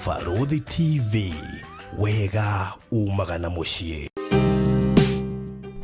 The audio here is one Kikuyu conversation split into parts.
Barũthi TV, wega umaga na mũciĩ.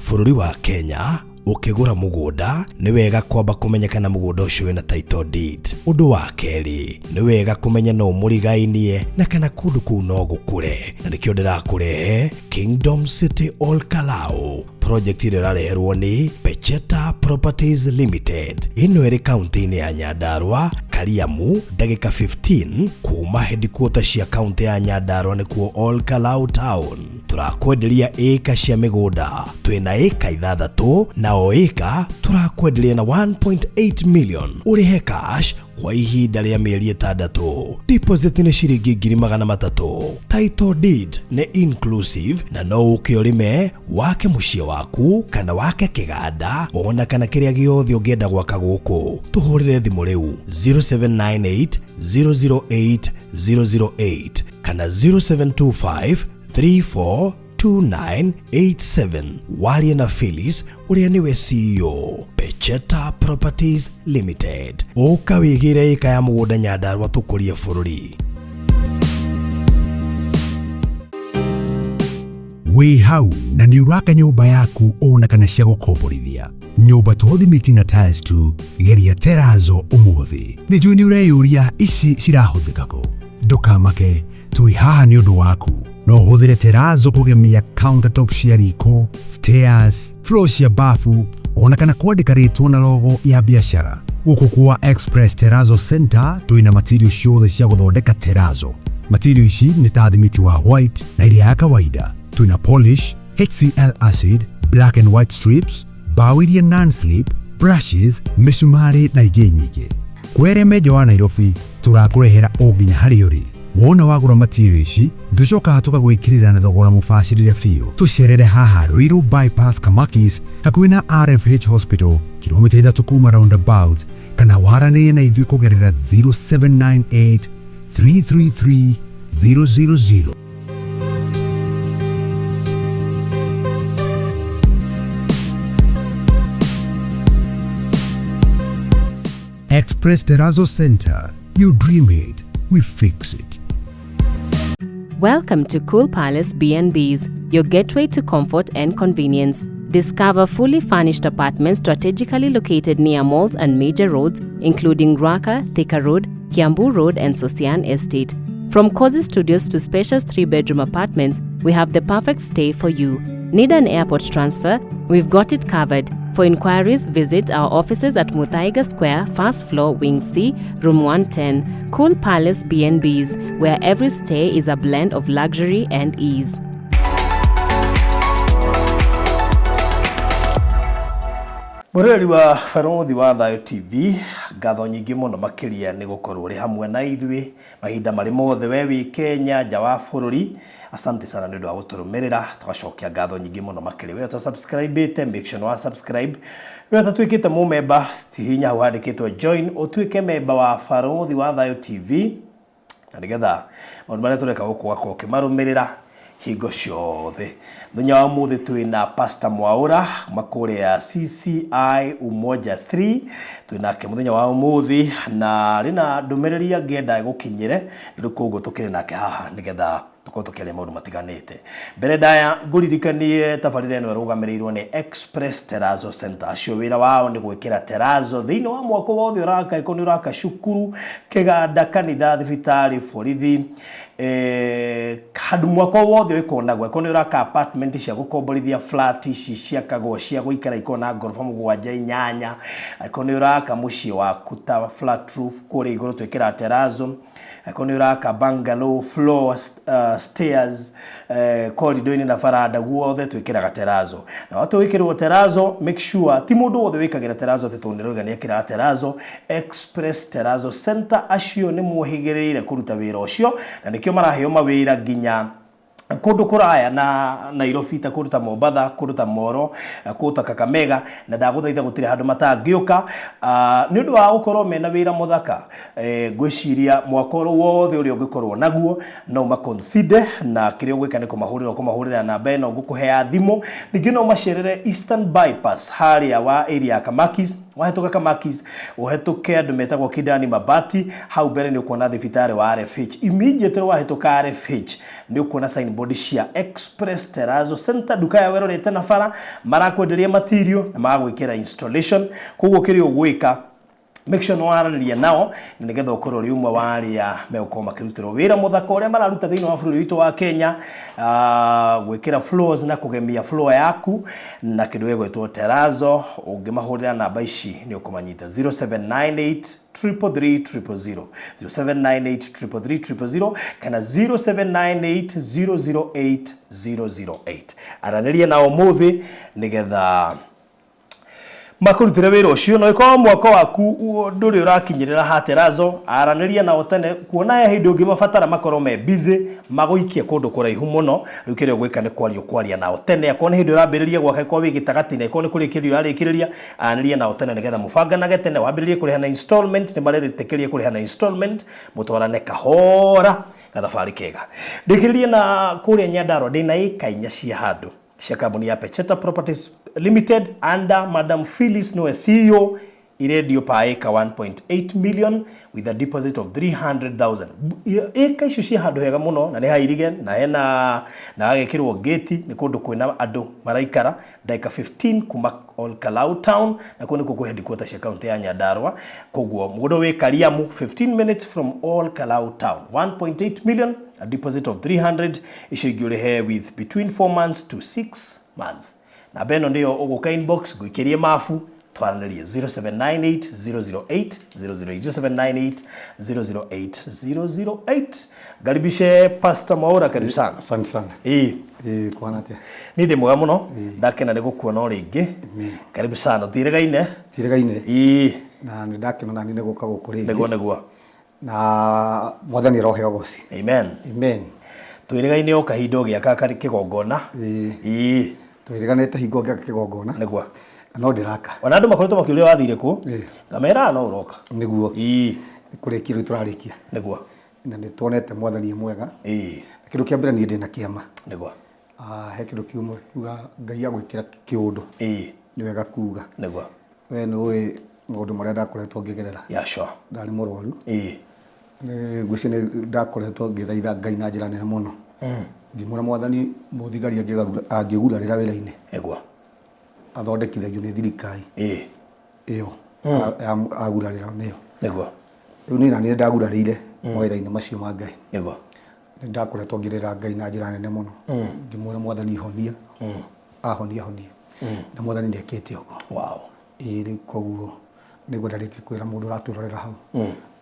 Bũrũri wa Kenya ũkĩgũra mũgũnda nĩ wega kwamba kũmenya kana mũgũnda ũcio wĩna title deed. Ũndũ wa kerĩ nĩ wega kũmenya no mũrigainie na kana kũndũ kũu no gũkũre, na nĩkĩo ndĩrakũrehe Kingdom City Ol Kalou project ĩrĩa ĩrareherwo nĩ Pecheta Properties Limited. Ĩno ĩrĩ kaunti-inĩ ya Nyandarua, Kariamu, ndagĩka 15 kuma headquarter cia kaunti ya Nyandarua nĩkuo Ol Kalou Town. Tũrakwenderia ĩka cia mĩgũnda, twĩna ĩka ithathatũ na o ĩka tũrakwenderia na 1.8 million ũrĩhe cash kwa ihinda rĩa mĩeri ĩtandatũ. Deposit nĩ ciringi 300,000. Title deed nĩ inclusive na no ũke ũrĩme wake mũciĩ waku kana wake kĩganda ona kana kĩrĩa gĩothe ũngĩenda gwaka gũkũ. Tũhũrĩre thimũ rĩu 0798 008 008 kana 0725 34 2987. Warie na Phyllis ũrĩa nĩwe CEO Pecheta Properties Limited. Ũka wĩgĩre ĩka ya mũgũnda Nyandarua tũkũrie bũrũri. Wĩ hau na nĩ ũraka nyũmba yaku ona kana cia gũkomborithia nyũmba to thimiti na tiles tu, geria terazo ũmũthĩ. Nĩ njũĩ nĩ ũreyũria ici cirahũthĩka kũ. Ndũkamake, twĩ haha nĩ ũndũ waku. No ũhũthĩre terazo kũgemia countertop cia riko, stairs, floor cia bafu ona kana kwandĩka rĩtwa na logo ya biacara. Gũkũ kwa Express Terrazzo Center twĩna material ciothe cia gũthondeka terazo. Material ici nĩ ta thimiti wa white na ĩrĩa ya kawaida. Twĩna polish, HCl acid, black and white strips, mbaũ iria non-slip, brushes, mĩcumarĩ na ingĩ nyingĩ. Kwere menjo wa Nairobi tũrakũrehera o nginya harĩa ũrĩ. Wona wagũra material ici tũcokaga tũgagwĩkĩrĩra na thogora mũbacĩrĩre biũ. Tũcerere haha Ruiru Bypass Kamakis hakuhĩ na RFH Hospital kilomita 3 kuma roundabout, kana waranĩrie na ithuĩ kũgerera 0798 333 000. Express Terrazzo Center. You dream it, we fix it. Welcome to Cool Palace B&Bs, your gateway to comfort and convenience. Discover fully furnished apartments strategically located near malls and major roads, including Ruaka, Thika Road, Kiambu Road, and Sosian Estate. From cozy studios to spacious 3-bedroom apartments, we have the perfect stay for you. Need an airport transfer? We've got it covered. For inquiries, visit our offices at Muthaiga Square, first floor, Wing C, Room 110. Cool Palace B&Bs, where every stay is a blend of luxury and ease. Mũroreri wa Barũthi wa Thayũ TV, ngatho nyingĩ mũno makĩria nĩ gũkorwo ũrĩ hamwe na ithuĩ mahinda marĩ mothe, we wĩ Kenya, nja wa bũrũri. Asante sana nĩ ũndũ wa gũtũrũmĩrĩra, tũgacokia ngatho nyingĩ mũno makĩria. We ũtasubscribĩte, make sure nĩ wa subscribe. We ũtatuĩkĩte mũmemba, hihinya hau handĩkĩtwo join, ũtuĩke memba wa Barũthi wa Thayũ TV, na nĩgetha maũndũ marĩa tũreka gũkũ ũgakorwo ũkĩmarũmĩrĩra hingo ciothe. Mũthenya wa ũmũthĩ twĩna Pastor Mwaũra kuma kũrĩa CCI Umoja 3, twĩnake mũthenya wa ũmũthĩ na arĩ na ndũmĩrĩri angĩenda ĩgũkinyĩre, rĩu koguo tũkĩrĩ nake haha nĩgetha tũkorwo tũkĩaria maũndũ matiganĩte. Mbere ndaya ngũririkanie tabarĩra ĩno ĩrũgamĩrĩirwo nĩ Express Terrazzo Center. Acio wĩra wao nĩ gwĩkĩra terrazzo thĩinĩ wa mwako wothe ũraka, ĩkorwo nĩ ũraka cukuru, kĩganda, kanitha, thibitarĩ, borithi, handũ mwako wothe ũgĩkorwo naguo. Ĩkorwo nĩ ũraka apartment cia gũkomborithia, flat ici ciakagwo cia gũikara ikorwo na ngoroba 7, 8, angĩkorwo nĩ ũraka mũciĩ waku ta flat roof kũrĩa igũrũ twĩkĩraga terrazzo, angĩkorwo nĩ ũraka bungalow, floor, stairs, corridor-inĩ na baranda guothe twĩkĩraga terrazzo. Na watu wĩkĩrwo terrazzo, make sure ti mũndũ wothe wĩkagĩra terrazzo atĩ tondũ nĩ ũrauga nĩ ekĩraga terrazzo. Express Terrazzo Center acio nĩ mohĩgĩrĩire kũruta wĩra ũcio, na nĩkĩo maraheo mawĩra nginya kũndũ kũraya na Nairobi, ta kũndũ ta Mombatha, kũndũ ta Moro, kũndũ ta Kakamega, na ndagũthaitha gũtirĩ handũ matangĩũka nĩ ũndũ wa gũkorwo mena wĩra mũthaka. Ngwĩciria mwaka ũrũ wothe ũrĩa ũngĩkorwo naguo no ũmaconsider, na kĩrĩa ũgwĩka nĩ kũmahũrĩra, ũkũmahũrĩra namba ĩno ngũkũhe ya thimũ. Ningĩ no ũmacerere Eastern Bypass harĩa wa area ya Kamakis. Wahĩtũka Kamakis, ũhetũke andũ metagwo Kidani Mabati, hau mbere nĩ ũkuona thibitarĩ wa RFH. Immediately wahĩtũka RFH, nĩ ũkuona signboard cia Express Terrazzo Center, nduka yao ĩrorete na bara, marakwenderia material na magagwĩkĩra installation. Koguo kĩrĩa ũgwĩka, make sure nĩ waranĩria nao na nĩgetha ũkorwo ũrĩ ũmwe wa arĩa megũkorwo makĩrutĩrwo wĩra mũthaka ũrĩa mararuta thĩinĩ wa bũrũri witũ wa Kenya, gwĩkĩra floors na kũgemia floor yaku na kĩndũ gĩgwĩtwo terrazzo. Ũngĩmahũrĩra namba ici nĩ ũkũmanyita 0798 333 000, 0798 333 000 kana 0798 008 008. Aranĩria nao ũmũthĩ nĩgetha makũrutĩre wĩra ũcio. Na ũngĩkorwo mwako waku ndũrĩ ũrakinyĩrĩra ha terrazzo, aranĩria nao tene, kuona he hĩndĩ ũngĩmabatara makorwo me busy magũikie kũndũ kũraihu mũno. Rĩu kĩrĩa ũgwĩka nĩ kwaria ũkwaria nao tene, akorwo nĩ hĩndĩ ũrambĩrĩria gwaka, akorwo wĩ gĩtagatĩ-inĩ, akorwo nĩ kũrĩkĩrĩria ũrarĩkĩrĩria, aranĩria nao tene nĩgetha mũbanganage tene, wambĩrĩrie kũrĩha na installment, nĩ maretĩkĩria kũrĩha na installment, mũtwarane kahora gathabarĩ kega. Ndĩkĩrĩrie na kũrĩa Nyandarua, ndĩna ĩka 4 cia handũ cia kambuni ya Pecheta Properties Limited under Madam Phyllis nĩwe CEO, irendio per acre 1.8 million with a deposit of 300,000. Ĩka icio cia handũ hega mũno na nĩ hairige na hena na hagekĩrwo gate, nĩ kũndũ kwĩna andũ maraikara, ndagĩka 15 kuma Ol Kalou town, na kũu nĩkuo kwĩ headquarters cia kaunti ya Nyandarua. Koguo mũgũnda wĩ Kariamu, 15 minutes from Ol Kalou town, 1.8 million, a deposit of 300, icio ingĩ ũrĩhe with between 4 months to 6 months. Namba ĩno nĩyo ũgũka inbox ngũikĩrie mabu twaranĩrie, 0798 008 008, 0798 008 008. Ngaribishe Pastor Mwaura, karibu sana. Asante sana. Ĩĩ. Ĩĩ, kwana atĩa? Niĩ ndĩ mwega mũno, ndakena nĩ gũkuona o rĩngĩ. Karibu sana, ũtiregaine. Tiregaine. Ĩĩ. Na nĩ ndakena nani nĩ gũka gũkũ rĩngĩ. Nĩguo nĩguo. Na Mwathani arohe ũgoci. Amen. Amen. Twĩrĩgaine o kahinda ũgĩaka kĩgongona. Ĩĩ. Ĩĩ. Twĩrĩganĩte hingo ngĩaka kĩgongona. Nĩguo. Na no ndĩraka. Ona andũ makoretwo makĩũria wathire kũ? Ĩĩ. Ngamera no ũroka. Nĩguo. Ĩĩ. Nĩ kũrĩkia rĩu tũrarĩkia. Nĩguo. Na nĩ tuonete Mwathani e mwega. Ĩĩ. Kĩndũ kĩa mbere niĩ ndĩna kĩama. Nĩguo. He kĩndũ kĩmwe kiuga Ngai agwĩkĩra kĩũndũ. Ĩĩ. Nĩ wega kuga. Nĩguo. We nĩ ũĩ maũndũ marĩa ndakoretwo ngĩgerera. Yeah, sure. Ndarĩ mũrwaru. Ĩĩ. Ngwĩciria nĩ ndakoretwo ngĩthaitha Ngai na njĩra nene mũno. Ngĩmwĩra Mwathani mũthigari angĩgurarĩra wĩra-inĩ. Nĩguo. Athondekithagio nĩ thirikari. Ĩĩ. Ĩyo agurarĩra nĩyo. Nĩguo. Rĩu niĩ naniĩ ndagurarĩire mawĩra-inĩ macio ma Ngai. Nĩguo. Nĩ ndakoretwo ngĩrĩra Ngai na njĩra nene mũno. Ngĩmwĩra Mwathani honia. Ahonia honia. Na Mwathani nĩ ekĩte ũguo. Wow. Ĩĩ rĩu koguo nĩngwenda rĩngĩ kwĩra mũndũ ũratwĩrorera hau.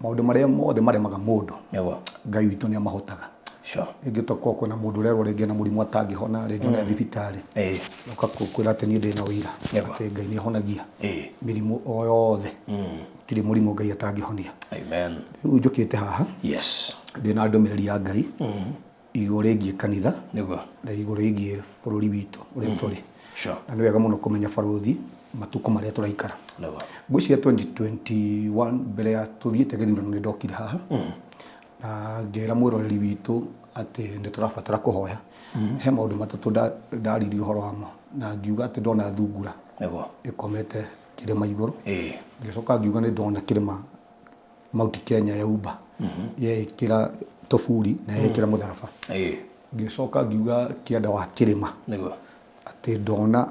Maũndũ marĩa mothe maremaga mũndũ. Nĩguo. Ngai witũ nĩ amahotaga. Sure. Rĩngĩ tokorwo kwĩna mũndũ ũrerwo rĩngĩ na mũrimũ atangĩhona, rĩngĩ ona thibitarĩ. Ĩĩ. Oka kwĩra atĩ niĩ ndĩna ũira. Nĩguo. Atĩ Ngai nĩ ahonagia. Ĩĩ. Mĩrimũ o yothe. Gũtirĩ mũrimũ Ngai atangĩhonia. Amen. Rĩu njũkĩte haha. Yes. Ndĩna ndũmĩrĩri ya Ngai. Igũrũ rĩgiĩ kanitha. Nĩguo. Na igũrũ rĩgiĩ bũrũri witũ ũrĩa tũrĩ. Sure. Na nĩ wega mũno kũmenya barũthi matukũ marĩa tũraikara. Nĩguo. Ngwĩciria 2021 mbere ya tũthiĩte gĩthurano nĩ ndokire haha. Na ngĩra mwĩroreri witũ atĩ nĩ tũrabatara kũhoya. He maũndũ matatũ ndaririe ũhoro wamo na ngiuga atĩ ndona thungura Nĩguo. ĩkomete kĩrĩma igũrũ. Ĩĩ. Ngĩcoka ngiuga nĩ ndona kĩrĩma Mount Kenya yaumba yeĩkĩra tũburi na yeĩkĩra mũtharaba. Ĩĩ. Ngĩcoka ngiuga kĩanda wa kĩrĩma Nĩguo. atĩ ndona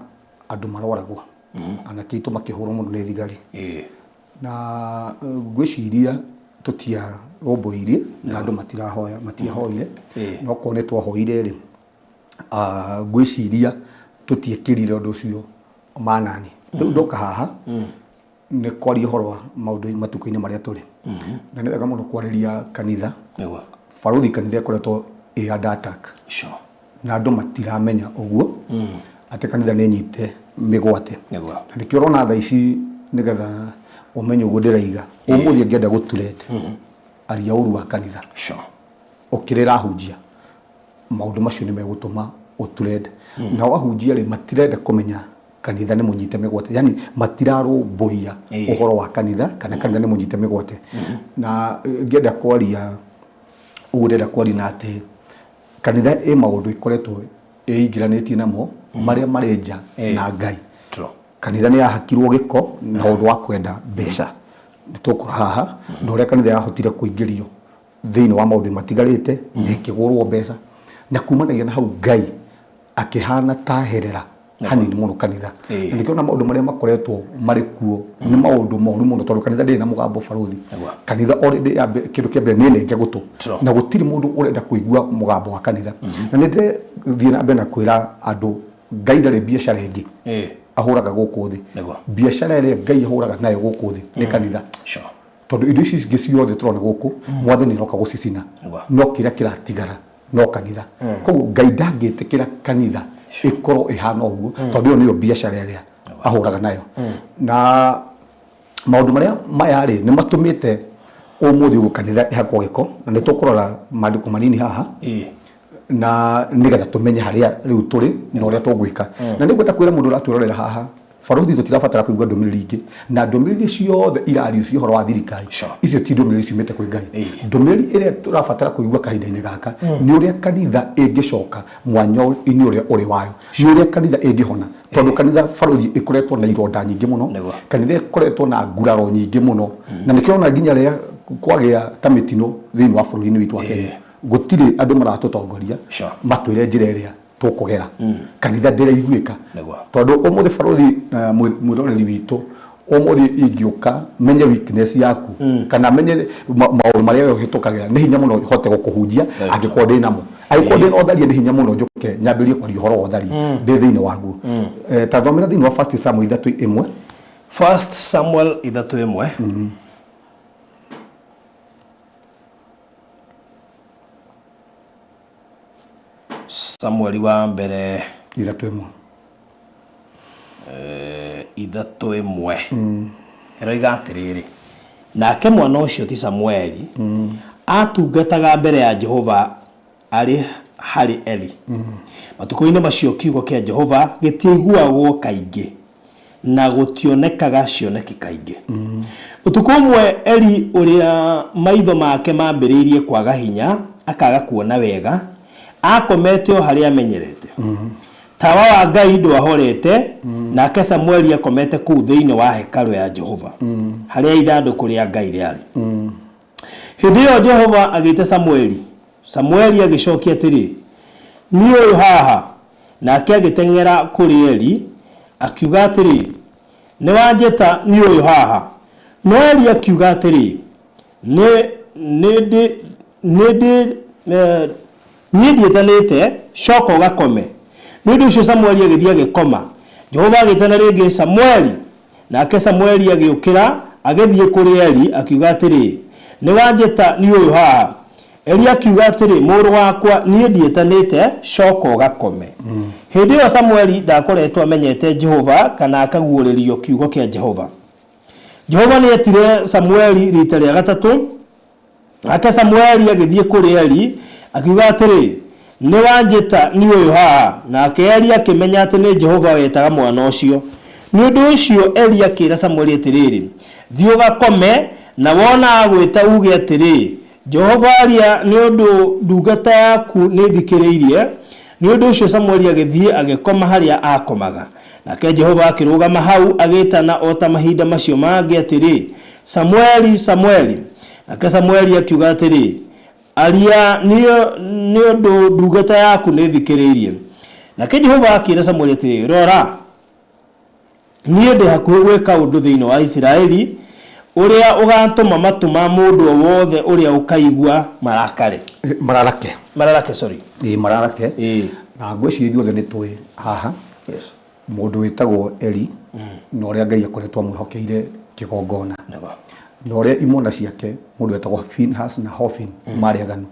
andũ maroragwo anake aitũ makĩhũrwo mũno nĩ thigari. Ĩĩ. Na ngwĩciria tũtiarũmbũirie na andũ matirahoya, matiahoire. Ĩĩ. No korwo nĩ twahoire rĩ, ngwĩciria tũtiekĩrire ũndũ ũcio manani. Rĩu ndoka haha nĩ kwaria ũhoro wa maũndũ matukũ-inĩ marĩa tũrĩ. Na nĩ wega mũno kwarĩria kanitha. Nĩguo. Barũthi kanitha ĩkoretwo ĩ under attack. Sure. Na andũ matiramenya ũguo atĩ kanitha nĩ nyite mĩgwate. Nĩguo. Na nĩkĩo ũrona thaa ici nĩgetha ũmenye ũguo ndĩraiga. Ũmũthĩ angĩenda gũtrend aria ũru wa kanitha. Sure. Ũkĩrĩra ahunjia maũndũ macio nĩ megũtũma ũtrend. Nao ahunjia rĩ matirenda kũmenya kanitha nĩ mũnyite mĩgwate. Yani matirarũmbũiya ũhoro wa kanitha kana kanitha nĩ mũnyite mĩgwate. Na ngĩenda kwaria ũguo ndĩrenda kwaria na atĩ kanitha ĩ maũndũ ĩkoretwo ĩingĩranĩtie namo marĩa marĩ nja na Ngai. True. Kanitha nĩ yahakirwo gĩko na ũndũ wa kwenda mbeca. Nĩ tũkũra haha na ũrĩa kanitha yahotire kũingĩrio thĩinĩ wa maũndũ matigarĩte na ĩkĩgũrwo mbeca, na kumanagia na hau Ngai akĩhana ta herera hanini mũno kanitha. Na nĩkĩo na maũndũ marĩa makoretwo marĩ kuo nĩ maũndũ moru mũno, tondũ kanitha ndĩrĩ na mũgambo barũthi. Kanitha already kĩndũ kĩa mbere nĩ nenge gũtũ, na gũtirĩ mũndũ ũrenda kũigua mũgambo wa kanitha. Na nĩ ndĩrathiĩ na mbere na kwĩra andũ, Ngai ndarĩ biacara ĩngĩ ahũraga gũkũ thĩ. Biacara ĩrĩa Ngai ahũraga nayo gũkũ thĩ nĩ kanitha. Tondũ indo ici ingĩ ciothe tũrona gũkũ, mwathani aroka gũcicina, no kĩrĩa kĩratigara no kanitha. Koguo Ngai ndangĩtĩkĩra kanitha ĩkorwo ĩhana ũguo, tondũ ĩyo nĩyo biacara ĩrĩa ahũraga nayo. Na maũndũ marĩa maya rĩ, nĩ matũmĩte ũmũthĩ ũguo kanitha ĩhakwo gĩko, na nĩ tũkũrora maandĩko manini haha na nĩgetha tũmenye harĩa rĩu tũrĩ na ũrĩa tũgwĩka. Na nĩ ngwenda kwĩra mũndũ ũratwĩrorera haha, barũthi, tũtirabatara kũigua ndũmĩrĩri ingĩ, na ndũmĩrĩri ciothe irario cia ũhoro wa thirikari, icio ti ndũmĩrĩri ciumĩte kwĩ Ngai. Ndũmĩrĩri ĩrĩa tũrabatara kũigua kahinda-inĩ gaka nĩ ũrĩa kanitha ĩngĩcoka mwanya-inĩ ũrĩa ũrĩ wayo, nĩ ũrĩa kanitha ĩngĩhona, tondũ kanitha barũthi ĩkoretwo na ironda nyingĩ mũno, kanitha ĩkoretwo na nguraro nyingĩ mũno, na nĩkĩo ona nginya rĩrĩa kwagĩa ta mĩtino thĩinĩ wa bũrũri-inĩ witũ wa Kenya, gũtirĩ andũ maratũtongoria matwĩre njĩra ĩrĩa tũkũgera. Kanitha ndĩraiguĩka, tondũ ũmũthĩ barũthi na mwĩroreri witũ, ũmũthĩ ingĩũka menye weakness yaku kana menye maũndũ marĩa we ũhĩtũkagĩra, nĩ hinya mũno hote gũkũhunjia angĩkorwo ndĩ namo. Angĩkorwo ndĩ na ũtharia, nĩ hinya mũno njũke nyambĩrĩrie kwaria ũhoro wa ũtharia ndĩ thĩinĩ waguo. Ta thomera thĩinĩ wa First Samuel 3:1. First Samuel 3:1. Samueli wa mbere 3:1. 3:1 ĩroiga atĩrĩrĩ, nake mwana ũcio ti Samueli aatungataga mbere ya Jehova arĩ harĩ Eli. Matukũ-inĩ macio kiugo kĩa Jehova gĩtiaiguagwo kaingĩ, na gũtionekaga cioneki kaingĩ. Ũtukũ ũmwe Eli ũrĩa maitho make maambĩrĩirie kwaga hinya akaga kuona wega, aakomete o harĩa amenyerete. Tawa wa Ngai ndwahorete, nake Samueli akomete kũu thĩinĩ wa hekarũ ya Jehova, harĩa ithandũkũ rĩa Ngai rĩarĩ. Hĩndĩ ĩyo Jehova agĩta Samueli. Samueli agĩcokia atĩrĩ, Niĩ ũyũ haha. Nake agĩteng'era kũrĩ Eli, akiuga atĩrĩ, Nĩ wanjĩta, niĩ ũyũ haha. No Eli akiuga atĩrĩ, Nĩ nĩ ndĩ nĩ ndĩ eh, niĩ ndiĩtanĩte, coka ũgakome. Nĩ ũndũ ũcio Samueli agĩthiĩ agĩkoma. Jehova agĩtana rĩngĩ, Samueli! Nake Samueli agĩũkĩra agĩthiĩ kũrĩ Eli, akiuga atĩrĩ, Nĩ wanjĩta, niĩ ũyũ haha. Eli akiuga atĩrĩ, Mũrũ wakwa, niĩ ndiĩtanĩte, coka ũgakome. Hĩndĩ ĩyo Samueli ndaakoretwo amenyete Jehova kana akaguũrĩrio kiugo kĩa Jehova. Jehova nĩetire Samueli riita rĩa gatatũ, nake Samueli agĩthiĩ kũrĩ Eli, akiuga atĩrĩ, Nĩ wanjĩta, niĩ ũyũ haha. Nake Eli akĩmenya atĩ nĩ Jehova wetaga mwana ũcio. Nĩ ũndũ ũcio Eli akĩĩra Samueli atĩrĩrĩ, Thiĩ ũgakome, na wona agwĩta uuge atĩrĩ, 'Jehova aria, nĩ ũndũ ndungata yaku nĩĩthikĩrĩirie. Nĩ ũndũ ũcio Samueli agĩthiĩ agĩkoma harĩa aakomaga. Nake Jehova akĩrũgama hau agĩĩtana o ta mahinda macio mangĩ atĩrĩ, Samueli, Samueli! Nake Samueli akiuga atĩrĩ, Aria, nĩ ũndũ ndungata yaku nĩĩthikĩrĩirie. Nake Jehova akĩĩra Samueli atĩrĩ, Rora, Niĩ ndĩ hakuhĩ gwĩka ũndũ thĩinĩ wa Isiraeli ũrĩa ũgaatũma matũ ma mũndũ o wothe ũrĩa ũkaigua marakare. Mararake. Mararake, sorry. Ĩĩ, mararake. Ĩĩ. Na ngwĩciria ithuothe nĩ tũĩ haha. Yes. Mũndũ wĩtagwo Eli na ũrĩa Ngai akoretwo amwĩhokeire kĩgongona. Nĩguo. Na ũrĩa imwana ciake mũndũ wetagwo Finehas na Hofini marĩ aganu.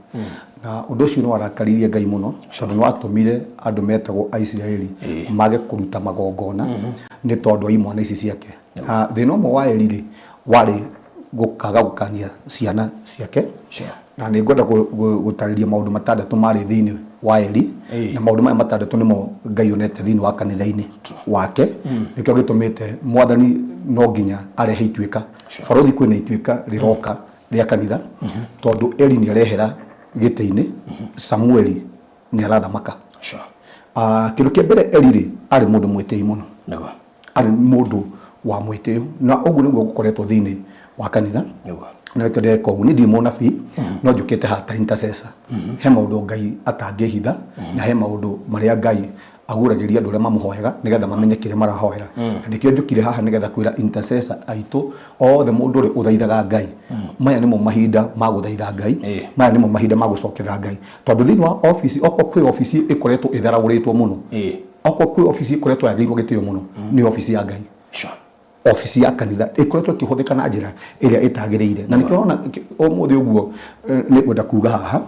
Na ũndũ ũcio nĩ warakaririe Ngai mũno tondũ nĩ watũmire andũ metagwo Aisiraeli mage kũruta magongona nĩ tondũ wa imwana ici ciake. Na thĩna ũmwe wa Eli rĩ, warĩ gũkaga gũkania ciana ciake. Na nĩ ngwenda gũtarĩria maũndũ matandatũ marĩ thĩinĩ wa Eli, na maũndũ maya matandatũ nĩmo Ngai onete thĩinĩ wa kanitha-inĩ wake. Nĩkĩo gĩtũmĩte mwathani no nginya arehe ituĩka. Barũthi, kwĩna ituĩka rĩroka rĩa kanitha, tondũ Eli nĩ arehera gĩtĩ-inĩ, Samueli nĩ arathamaka. Kĩndũ kĩa mbere, Eli rĩ, arĩ mũndũ mwĩtĩi mũno. Arĩ mũndũ wa mwĩtĩo, na ũguo nĩguo gũkoretwo thĩinĩ wa kanitha. Na nĩkĩo ndĩreka ũguo. Niĩ ndirĩ mũnabii, no njũkĩte haha ta intercessor. He maũndũ Ngai atangĩhitha, na he maũndũ marĩa Ngai aguũragĩria andũ arĩa mamũhoyaga nĩgetha mamenye kĩrĩa marahoera. Na nĩkĩo njũkire haha nĩgetha kwĩra intercessor aitũ othe, mũndũ ũrĩa ũthaithaga Ngai, maya nĩmo mahinda ma gũthaitha Ngai, maya nĩmo mahinda ma gũcokerera Ngai, tondũ thĩinĩ wa obici, okorwo kwĩ obici ĩkoretwo ĩtharaũrĩtwo mũno, okorwo kwĩ obici ĩkoretwo yagĩirwo gĩtĩo mũno, nĩ obici ya Ngai. Obici ya kanitha ĩkoretwo ĩkĩhũthĩka na njĩra ĩrĩa ĩtagĩrĩire, na nĩkĩo ũrona ũmũthĩ ũguo nĩ ngwenda kuga haha,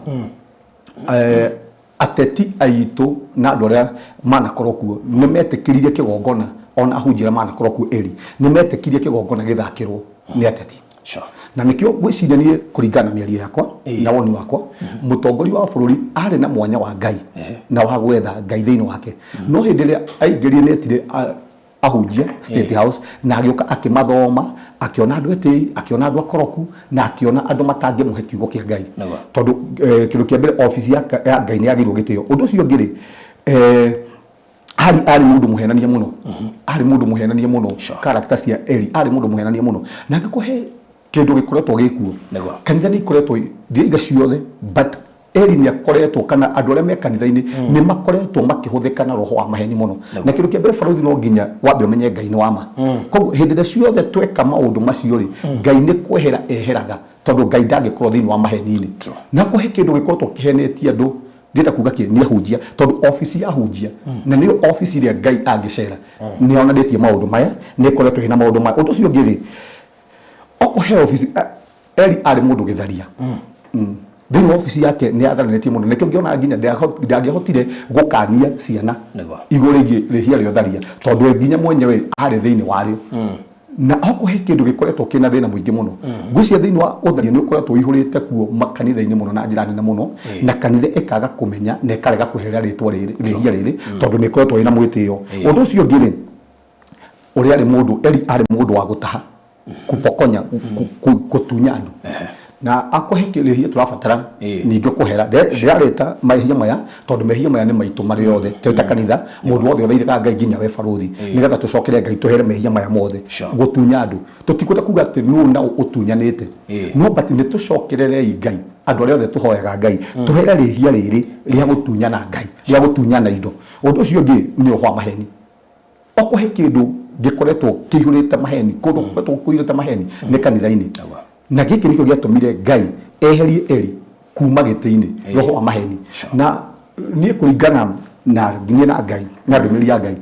ateti aitũ na andũ arĩa manakorwo kuo nĩ metĩkĩririe kĩgongona, ona ahunjia arĩa manakorwo kuo eri nĩ metĩkĩririe kĩgongona gĩthakĩrwo nĩ ateti. Na nĩkĩo ngwĩciria niĩ, kũringana na mĩario yakwa na woni wakwa, mũtongoria wa bũrũri arĩ na mwanya wa Ngai na wa gwetha Ngai thĩinĩ wake, no hĩndĩ ĩrĩa aingĩrire nĩ etire ahunjia State House na agĩũka akĩmathoma, akĩona andũ etĩi, akĩona andũ akoroku, na akĩona andũ matangĩmũhe kiugo kĩa Ngai. Tondũ kĩndũ kĩa mbere, obici ya Ngai nĩ yagĩrĩirwo gĩtĩo. Ũndũ ũcio ũngĩ rĩ, arĩ mũndũ mũhenania mũno, arĩ mũndũ mũhenania mũno. Character cia Eli, arĩ mũndũ mũhenania mũno. Na angĩkorwo he kĩndũ gĩkoretwo gĩkuo, kanitha nĩ ikoretwo, ndiraiga ciothe, but Eli nĩ akoretwo, kana andũ arĩa me kanitha-inĩ nĩ makoretwo makĩhũthĩka na roho wa maheni mũno. Na kĩndũ kĩa mbere, barũthi, no nginya wambe ũmenye Ngai nĩ wa ma. Koguo hĩndĩ ĩrĩa ciothe tweka maũndũ macio rĩ, Ngai nĩ kwehera eheraga, tondũ Ngai ndangĩkorwo thĩinĩ wa maheni-inĩ. Na kũhe kĩndũ gĩkoretwo kĩhenetie andũ, ndĩrenda kuga kĩ nĩ ahunjia, tondũ obici ya ahunjia na nĩyo obici ĩrĩa Ngai angĩcera, nĩ yonanĩtie maũndũ maya, nĩ ĩkoretwo ĩna maũndũ maya. Ũndũ ũcio ũngĩ rĩ, okorwo he obici, Eli arĩ mũndũ gĩtharia. Thĩinĩ wa obici yake nĩ atharanĩtie mũno, nĩkĩo ngĩona nginya ndangĩahotire gũkania ciana igũrũ rĩgiĩ rĩhia rĩa ũtharia, tondũ we nginya mwenyewe arĩ thĩinĩ warĩo. Na okorwo he kĩndũ gĩkoretwo kĩna thĩna mũingĩ mũno, ngwĩciria thĩinĩ wa ũtharia nĩ ũkoretwo ũihũrĩte kuo makanitha-inĩ mũno na njĩra nene mũno, na kanitha ĩkaga kũmenya na ĩkarega kweherera rĩtwa rĩrĩ, rĩhia rĩrĩ, tondũ nĩ ĩkoretwo ĩna mwĩtĩo. Ũndũ ũcio ũngĩ rĩ, ũrĩa arĩ mũndũ, Eli arĩ mũndũ wa gũtaha, kupokonya, gũtunya andũ, na akũhe rĩhia tũrabatara ningĩ kũhera. Ndĩrareta mehia maya tondũ mehia maya nĩ maitũ marĩ othe twĩ ta kanitha, mũndũ wothe ũthaithaga Ngai, nginya we barũthi, nĩgetha tũcokere Ngai tũhere mehia maya mothe. Gũtunya andũ, tũtikwenda kuga atĩ nũ na ũtunyanĩte, no but nĩ tũcokererei Ngai, andũ arĩa othe tũhoyaga Ngai, tũhere rĩhia rĩrĩ rĩa gũtunyana Ngai, rĩa gũtunyana indo. Ũndũ ũcio ũngĩ nĩ roho wa maheni. Okorwo he kĩndũ gĩkoretwo kĩihũrĩte maheni, kũndũ gũkoretwo kũihũrĩte maheni nĩ kanitha-inĩ. Na gĩkĩ nĩkĩo gĩatũmire Ngai eherie Eli kuma gĩtĩ-inĩ, roho wa maheni. Na niĩ kũringana na niĩ na Ngai na ndũmĩrĩri ya Ngai,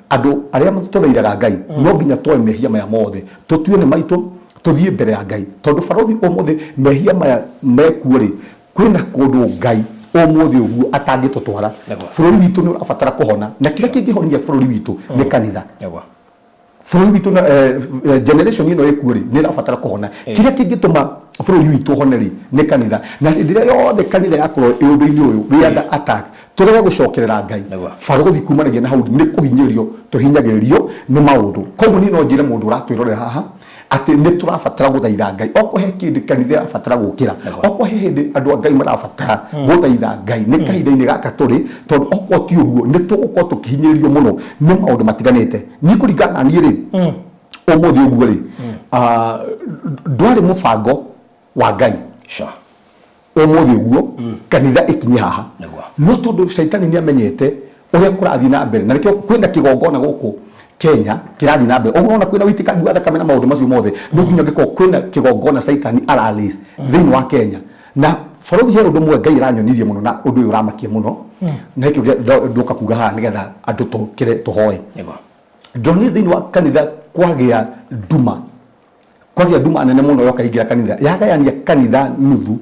andũ arĩa tũthaithaga Ngai no nginya twoe mehia maya mothe, tũtue nĩ maitũ, tũthiĩ mbere ya Ngai, tondũ barũthi, ũmũthĩ mehia maya mekuo rĩ, kwĩna kũndũ Ngai ũmũthĩ ũguo atangĩtũtwara. Bũrũri witũ nĩ ũrabatara kũhona, na kĩrĩa kĩngĩhonia bũrũri witũ nĩ kanitha. Bũrũri witũ na generation ĩno ĩkuo rĩ, nĩ ĩrabatara kũhona. Kĩrĩa kĩngĩtũma bũrũri witũ ũhone rĩ, nĩ kanitha. Na hĩndĩ ĩrĩa yothe kanitha yakorwo ĩ ũndũ-inĩ ũyũ, we under attack, tũrege gũcokerera Ngai, barũthi, kumanagia na hau nĩ kũhinyĩrĩrio tũhinyagĩrĩrio nĩ maũndũ. Koguo niĩ no njĩre mũndũ ũratwĩrorera haha atĩ nĩ tũrabatara gũthaitha Ngai. Okorwo he kĩndũ kanitha ĩrabatara gũkĩra, okorwo he hĩndĩ andũ a Ngai marabatara gũthaitha Ngai, nĩ kahinda-inĩ gaka tũrĩ, tondũ okorwo ti ũguo nĩ tũgũkorwo tũkĩhinyĩrĩrio mũno nĩ maũndũ matiganĩte. Niĩ kũringana na niĩ rĩ, ũmũthĩ ũguo rĩ, ndwarĩ mũbango wa Ngai ũmũthĩ ũguo kanitha ĩkinye haha. No tondũ caitani nĩ amenyete ũrĩa kũrathiĩ na mbere, na nĩkĩo kwĩna kĩgongona gũkũ Kenya kĩrathiĩ na mbere ũguo, ũrona kwĩna ũitĩkangi wa thakame na maũndũ macio mothe, no nginya ũngĩkorwo kwĩna kĩgongona caitani araraise thĩinĩ wa Kenya. Na bũrũri, he ũndũ ũmwe Ngai aranyonirie mũno, na ũndũ ũyũ ũramakia mũno, na nĩkĩo ndoka kuga haha nĩgetha andũ tũkĩre tũhoe. Ndonire thĩinĩ wa kanitha kwagĩa nduma, kwagĩa nduma nene mũno yoka ingĩra kanitha, yagayania kanitha nuthu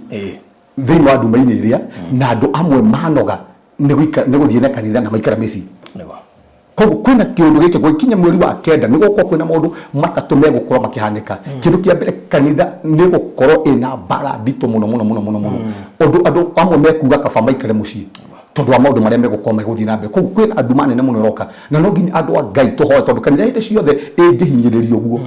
thĩinĩ wa nduma-inĩ ĩrĩa, na andũ amwe manoga nĩ gũthiĩ na kanitha na maikara mĩciĩ. Koguo kwĩna kĩũndũ gĩkĩ gũgĩkinya mweri wa kenda, nĩ gũgũkorwo kwĩna maũndũ matatũ megũkorwo makĩhanĩka. Kĩndũ kĩa mbere, kanitha nĩ gũkorwo ĩna mbara nditũ mũno mũno mũno mũno mũno, ũndũ andũ amwe mekuga kaba maikare mũciĩ tondũ wa maũndũ marĩa megũkorwo megũthiĩ na mbere. Koguo kwĩna nduma nene mũno ĩroka, na no nginya andũ a Ngai tũhoe, tondũ kanitha hĩndĩ ciothe ĩngĩhinyĩrĩrio ũguo,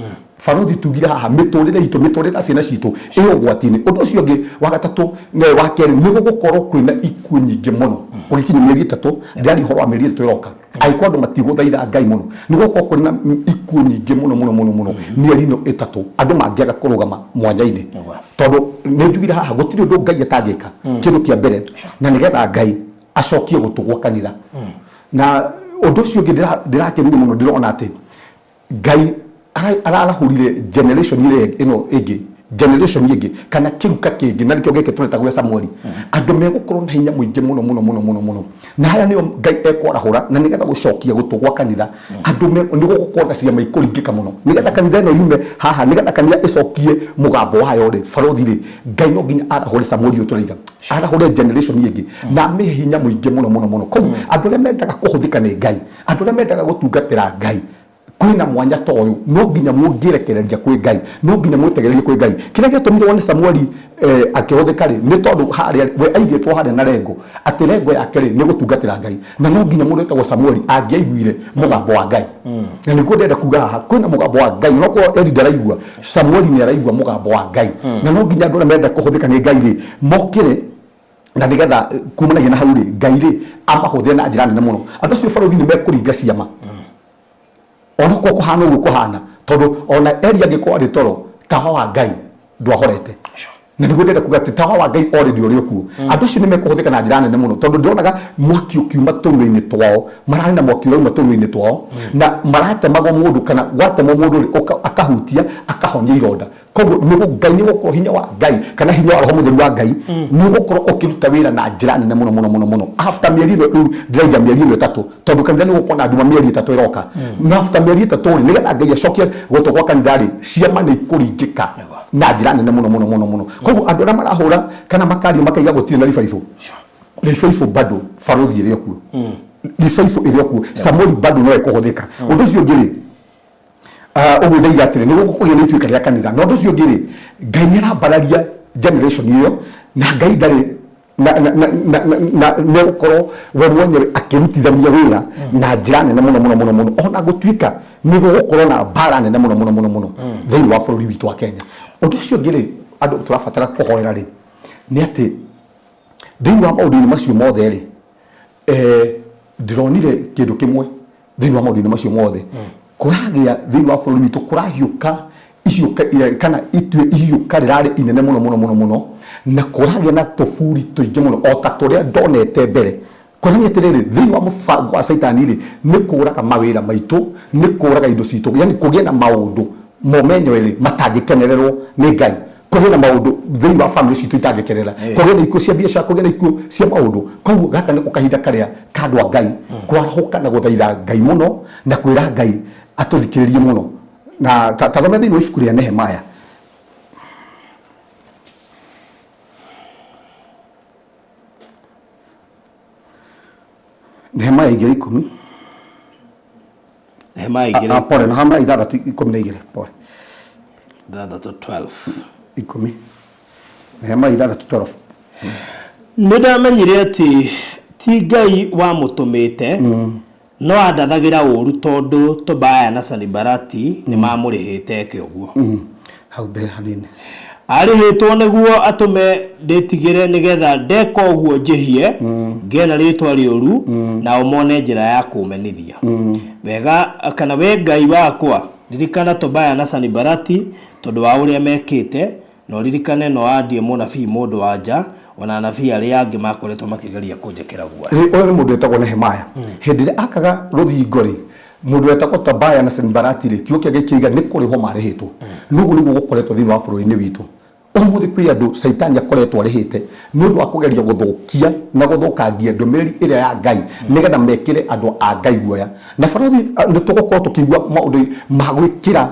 barũthi, tugire haha mĩtũrĩre itũ, mĩtũrĩre ya ciana citũ ĩ ũgwati-inĩ. Ũndũ ũcio ũngĩ wa gatatũ, wa kerĩ, nĩ gũgũkorwo kwĩna ikuũ nyingĩ mũno gũgĩkinya mĩeri 3. Ndĩraria ũhoro wa mĩeri 3 ĩroka. Angĩkorwo andũ matigũthaitha Ngai mũno, nĩ gũkorwo kũrĩ na ikuũ nyingĩ mũno mũno mũno mũno mĩeri ĩno ĩtatũ, andũ mangĩaga kũrũgama mwanya-inĩ. Tondũ nĩ njugire haha gũtirĩ ũndũ Ngai atangĩka, kĩndũ kĩa mbere, na nĩgetha Ngai acokie gũtũ gwa kanitha. Na ũndũ ũcio ũngĩ ndĩrakenire mũno, ndĩrona atĩ Ngai ararahũrire generation ĩrĩa ĩno ĩngĩ, generation ĩngĩ kana kĩruka kĩngĩ, na nĩkĩo gĩkĩ tũreta gĩa Samueli. Andũ megũkorwo na hinya mũingĩ mũno mũno mũno mũno mũno, na aya nĩo Ngai ekwarahũra, na nĩgetha gũcokia gũtũ gwa kanitha, andũ nĩ gũgũkorwo na ciama ikũringĩka mũno, nĩgetha kanitha ĩno yume haha, nĩgetha kanitha ĩcokie mũgambo wayo rĩ, barothi rĩ, Ngai no nginya arahũre Samueli ũyũ tũraiga, arahũre generation ĩngĩ na amĩhe hinya mũingĩ mũno mũno mũno. Koguo andũ arĩa mendaga kũhũthĩka nĩ Ngai, andũ arĩa mendaga gũtungatĩra Ngai, kwĩna mwanya ta ũyũ, no nginya mũngĩrekereria kwĩ Ngai, no nginya mwĩtegererie kwĩ Ngai. Kĩrĩa gĩatũmire wone Samueli akĩhũthĩka rĩ, nĩ tondũ harĩa we aigĩtwo harĩa na rengo, atĩ rengo yake rĩ nĩ gũtungatĩra Ngai, na no nginya mũndũ wĩtagwo Samueli angĩaiguire mũgambo wa Ngai. Na nĩguo ndĩrenda kuga haha, kwĩna mũgambo wa Ngai, onokorwo Eli ndaraigua, Samueli nĩ araigua mũgambo wa Ngai. Na no nginya andũ arĩa marenda kũhũthĩka nĩ Ngai rĩ, mokĩre, na nĩgetha kumanagia na hau rĩ, Ngai rĩ amahũthĩre na njĩra nene mũno. Andũ acio barũthi nĩ mekũringa ciama, onokorwo kũhana ũguo kũhana, tondũ ona Eli angĩkorwo arĩ toro, tawa wa Ngai ndwahorete. Na nĩguo ndĩrenda kuga atĩ tawa wa Ngai already ũrĩ o kuo. Andũ acio nĩ mekũhũthĩka na njĩra nene mũno, tondũ ndĩronaga mwaki ũkiuma tũnua-inĩ twao, mararĩ na mwaki ũrauma tũnua-inĩ twao, na maratemagwo mũndũ, kana gwatemwo mũndũ rĩ, akahutia akahonia ironda. Koguo Ngai nĩ gũkorwo hinya wa Ngai kana hinya wa Roho Mũtheru wa Ngai nĩ ũgũkorwo ũkĩruta wĩra na njĩra nene mũno mũno mũno mũno after mĩeri ĩno. Rĩu ndĩraiga mĩeri ĩno ĩtatũ, tondũ kanitha nĩ gũkorwo na nduma mĩeri ĩtatũ ĩroka. Na after mĩeri ĩtatũ rĩ, nĩgetha Ngai acokie gũtũ gwa kanitha rĩ, ciama nĩ ikũringĩka na njĩra nene mũno mũno mũno mũno. Koguo andũ arĩa marahũra kana makaria makaiga gũtirĩ na revival, revival bado barũthi ĩrĩ o kuo, revival ĩrĩ o kuo, Samueli bado no ekũhũthĩka. Ũndũ ũcio ũngĩ rĩ, ũguo ndaiga atĩrĩ, nĩ gũkũgĩa na ituĩka rĩa kanitha. Na ũndũ ũcio ũngĩ rĩ, Ngai nĩ arambararia generation ĩyo, na Ngai ndarĩ na na na na na nĩ gũkorwo we mwenyewe akĩrutithania wĩra na njĩra nene mũno mũno mũno mũno, ona gũtuĩka nĩ gũgũkorwo na mbara nene mũno mũno mũno mũno thĩinĩ wa bũrũri witũ wa Kenya. Ũndũ ũcio ũngĩ rĩ, andũ tũrabatara kũhoera rĩ, nĩ atĩ thĩinĩ wa maũndũ-inĩ macio mothe rĩ, ndĩronire kĩndũ kĩmwe thĩinĩ wa maũndũ-inĩ macio mothe kũragĩa thĩinĩ wa bũrũri witũ, kũrahiũka ihiũka kana itue ihiũka rĩrarĩ inene mũno mũno mũno mũno, na kũragĩa na tũburi tũingĩ mũno o ta tũrĩa ndonete mbere, kuonania atĩrĩrĩ, thĩinĩ wa mũbango wa caitani rĩ, nĩ kũraga mawĩra maitũ, nĩ kũraga indo citũ, yani kũgĩe na maũndũ mo menyewe matangĩkenererwo nĩ Ngai, kũgĩe na maũndũ thĩinĩ wa family citũ itangĩkenera, kũgĩe na ikuũ cia biacara, kũgĩe na ikuũ cia maũndũ. Koguo gaka nĩko kahinda karĩa ka andũ a Ngai kwarahũka na gũthaitha Ngai mũno na kwĩra Ngai atũthikĩrĩrie mũno. Na ta thome thĩinĩ wa ibuku rĩa Nehemiah. Nehemiah 2:10. Nehemiah igĩrĩ. Pole, Nehemiah 6:12, pole. 6:12. 10, Nehemiah 6:12. Nĩ ndamenyire atĩ ti Ngai wamũtũmĩte, no andathagĩra ũũru tondũ Tobaya na Sanibalati nĩ maamũrĩhĩte eke ũguo. Hau mbere hanini. Arĩhĩtwo nĩguo atũme ndĩtigĩre, nĩgetha ndeka ũguo njĩhie, ngĩe na rĩĩtwa rĩũru, nao mone njĩra ya kũũmenithia. Wega kana we Ngai wakwa, ririkana Tobaya na Sanibalati tondũ wa ũrĩa mekĩte, na ũririkane Noadie mũnabii mũndũ-wa-nja, o na anabii arĩa angĩ makoretwo makĩgeria kũnjĩkĩra guoya. Ĩ, ũyũ nĩ mũndũ wetagwo Nehemaya. Hĩndĩ ĩrĩa akaga rũthingo rĩ, mũndũ wetagwo Tobaya na Sanibalati rĩ, kiugo kĩa Ngai kĩoiga nĩ kũrĩhwo marĩhĩtwo. Na ũguo nĩguo gũkoretwo thĩinĩ wa bũrũri-inĩ witũ. Ũmũthĩ kwĩ andũ Caitani akoretwo arĩhĩte nĩ ũndũ wa kũgeria gũthũkia na gũthũkangia ndũmĩrĩri ĩrĩa ya Ngai nĩgetha mekĩre andũ a Ngai guoya. Na barũthi nĩ tũgũkorwo tũkĩigua maũndũ ma gwĩkĩra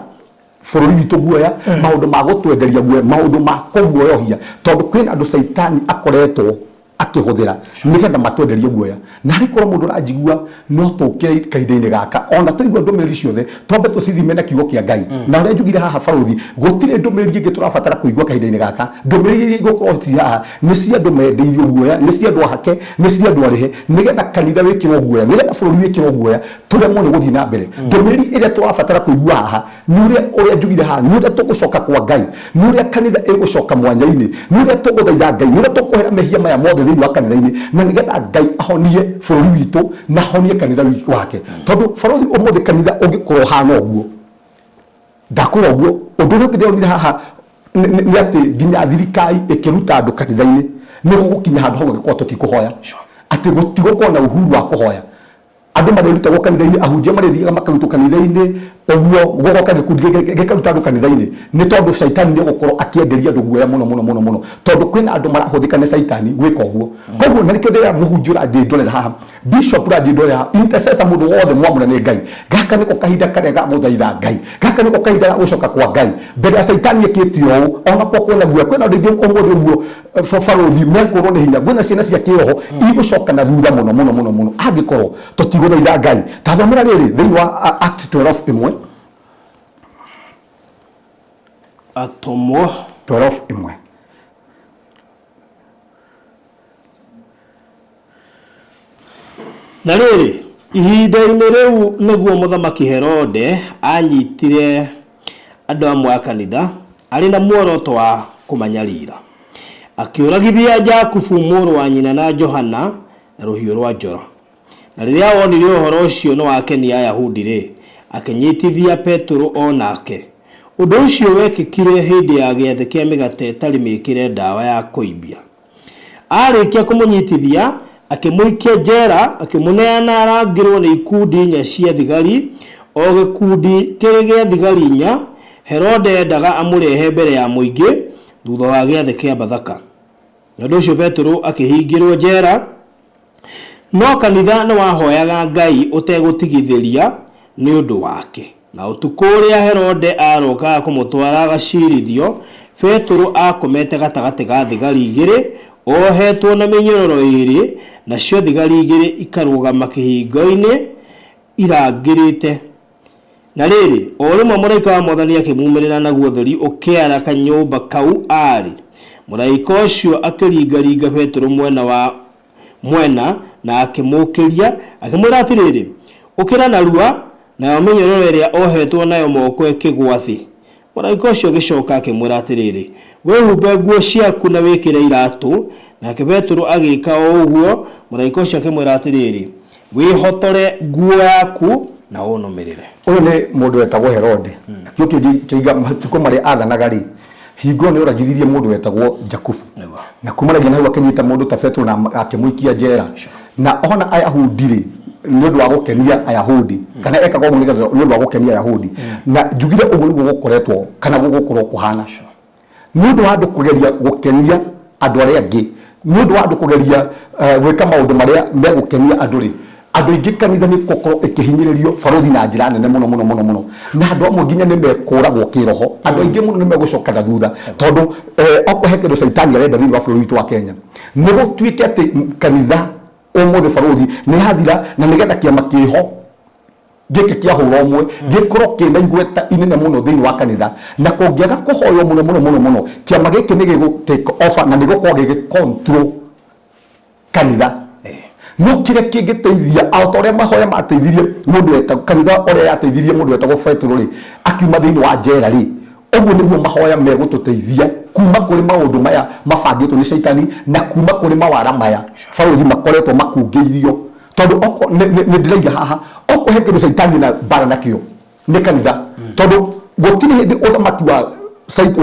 bũrũri witũ guoya, maũndũ ma gũtwenderia guoya, maũndũ ma kũguoyohia, tondũ kwĩna andũ Caitani akoretwo akĩhũthĩra nĩgetha matwenderie guoya. Na arĩ korwo mũndũ ũranjigua, no tũkĩre kahinda-inĩ gaka, ona twaigua ndũmĩrĩri ciothe, twambe tũcithime na kiugo kĩa Ngai. Na ũrĩa njugire haha barũthi, gũtirĩ ndũmĩrĩri ĩngĩ tũrabatara kũigua kahinda-inĩ gaka. Ndũmĩrĩri iria igũkorwo ci haha nĩ cia andũ mendeirio guoya, nĩ cia andũ ahake, nĩ cia andũ arĩhe, nĩgetha kanitha wĩkĩrwo guoya, nĩgetha bũrũri wĩkĩrwo guoya, tũremwo nĩ gũthiĩ na mbere. Ndũmĩrĩri ĩrĩa tũrabatara kũigua haha nĩ ũrĩa ũrĩa njugire haha, nĩ ũrĩa tũgũcoka kwa Ngai, nĩ ũrĩa kanitha ĩgũcoka mwanya-inĩ, nĩ ũrĩa tũgũthaitha Ngai, nĩ ũrĩa tũkũhera mehia maya mothe thĩinĩ. Thĩinĩ wa kanitha-inĩ, na nĩgetha Ngai ahonie bũrũri witũ na ahonie kanitha wake, tondũ barũthi, ũmũthĩ kanitha ũngĩkorwo ũhana ũguo, ndakwĩra ũguo. Ũndũ ũrĩa ũngĩ ndĩronire haha nĩ atĩ nginya thirikari ĩkĩruta andũ kanitha-inĩ, nĩ gũgũkinya handũ hau angĩkorwo tũtikũhoya, atĩ gũtigũkorwo na uhuru wa kũhoya. Andũ marĩrutagwo kanitha-inĩ, ahunjia marĩthiaga makarutwo kanitha-inĩ ũguo, gũgoka gĩkundi gĩkaruta andũ kanitha-inĩ, nĩ tondũ caitani nĩ egũkorwo akĩenderia andũ guoya mũno mũno mũno mũno, tondũ kwĩna andũ marahũthĩka nĩ caitani gwĩka ũguo. Koguo na nĩkĩo ndĩrera mũhunjia ũranjĩndorera haha, bishop ũranjĩndorera haha, intercessor, mũndũ wothe mwamũre nĩ Ngai, gaka nĩko kahinda karĩa ga gũthaitha Ngai, gaka nĩko kahinda ga gũcoka kwa Ngai mbere ya caitani ĩkĩte ũũ. Ona kwa kwĩna guoya, kwĩna andũ aingĩ ũmũthĩ ũguo, barũthi, mekũrwo nĩ hinya. Kwĩna ciana cia kĩroho igũcoka na thutha mũno mũno mũno mũno angĩkorwo tũtigũthaitha Ngai. Tathomera rĩrĩ thĩinĩ wa Act 12 ĩmwe. Atũmwo 12 ĩmwe. Na rĩrĩ, ihinda-inĩ rĩu nĩguo Mũthamaki Herode aanyitire andũ amwe a kanitha arĩ na muoroto wa kũmanyarira. Akĩũragithia Jakubu mũrũ wa nyina na Johana na rũhiũ rwa njora. Na rĩrĩa onire ũhoro ũcio nĩwakenia Ayahudi-rĩ, akĩnyitithia Petero o nake. Ũndũ ũcio wekĩkire hĩndĩ ya Gĩathĩ kĩa Mĩgate Ĩtarĩ Mĩĩkĩre Ndawa ya Kũimbia. Aarĩkia kũmũnyitithia, akĩmũikia njera, akĩmũneana arangĩrwo nĩ ikundi inya cia thigari, o gĩkundi kĩrĩ gĩa thigari inya. Herode eendaga amũrehe mbere ya mũingĩ thutha wa gĩathĩ kĩa Bathaka. Nĩ ũndũ ũcio Petero akĩhingĩrwo njera, no kanitha nĩwahoyaga Ngai ũtegũtigithĩria nĩ ũndũ wake. Na ũtukũ ũrĩa Herode aarokaga kũmũtwara agaciirithio, Petero aakomete gatagatĩ ga thigari igĩrĩ, ohetwo na mĩnyororo ĩĩrĩ, nacio thigari igĩrĩ ikarũgama kĩhingo-inĩ irangĩrĩte. Na rĩrĩ, o rĩmwe mũraika wa Mwathani akĩmuumĩrĩra, naguo ũtheri ũkĩara kanyũmba kau aarĩ. Mũraika ũcio akĩringaringa Petero mwena wa mwena na akĩmũũkĩria, akĩmwĩra atĩrĩrĩ, Ũkĩra narua! Nayo mĩnyororo ĩrĩa ohetwo nayo moko ĩkĩgũa thĩ. Mũraika ũcio agĩcoka akĩmwĩra atĩrĩrĩ, Wĩhumbe nguo ciaku na wĩkĩre iratũ. Nake Petero agĩka o ũguo. Mũraika ũcio akĩmwĩra atĩrĩrĩ, Wĩhotore nguo yaku na ũnũmĩrĩre. Ũyũ nĩ mũndũ wetagwo Herode. Nakĩo kĩoiga matukũ marĩa aathanaga rĩ, hingo ĩyo nĩ oragithirie mũndũ wetagwo Jakubu. Na kumanagia na hau akĩnyita mũndũ ta Petero na akĩmũikia njera. Na ona Ayahudi rĩ, nĩ ũndũ wa gũkenia Ayahudi, kana ekaga ũguo nĩgetha nĩ ũndũ wa gũkenia Ayahudi. Na njugire ũguo nĩguo gũkoretwo kana gũgũkorwo kũhana. Nĩ ũndũ wa andũ kũgeria gũkenia andũ arĩa angĩ, nĩ ũndũ wa andũ kũgeria gwĩka maũndũ marĩa megũkenia andũ rĩ, andũ aingĩ kanitha nĩ gũkorwo ĩkĩhinyĩrĩrio, barũthi, na njĩra nene mũno mũno mũno mũno, na andũ amwe nginya nĩ mekũragwo kĩroho. Andũ aingĩ mũno nĩ megũcoka na thutha, tondũ okorwo he kĩndũ caitani arenda thĩinĩ wa bũrũri witũ wa Kenya, nĩ gũtuĩke atĩ kanitha ũmũthĩ, barũthi, nĩ yathira, na nĩgetha kĩama kĩho gĩkĩ kĩa hũra ũmwe gĩkorwo kĩna igweta inene mũno thĩinĩ wa kanitha. Na kũngĩaga kũhoywo mũno mũno mũno mũno, kĩama gĩkĩ nĩ gĩgũ take over na nĩ gũkorwo gĩgĩ control kanitha. No kĩrĩa kĩngĩteithia, o ta ũrĩa mahoya mateithirie mũndũ weta kanitha, ũrĩa yateithirie mũndũ wetagwo Petero rĩ, akiuma thĩinĩ wa njera rĩ, ũguo nĩguo mahoya megũtũteithia kuma kũrĩ maũndũ maya mabangĩtwo nĩ caitani na kuma kũrĩ mawara maya, barũthi, makoretwo makungĩirio. Tondũ oko nĩ ndĩraiga haha, oko he kĩndũ caitani na mbara nakĩo nĩ kanitha, tondũ gũtirĩ hĩndĩ ũthamaki wa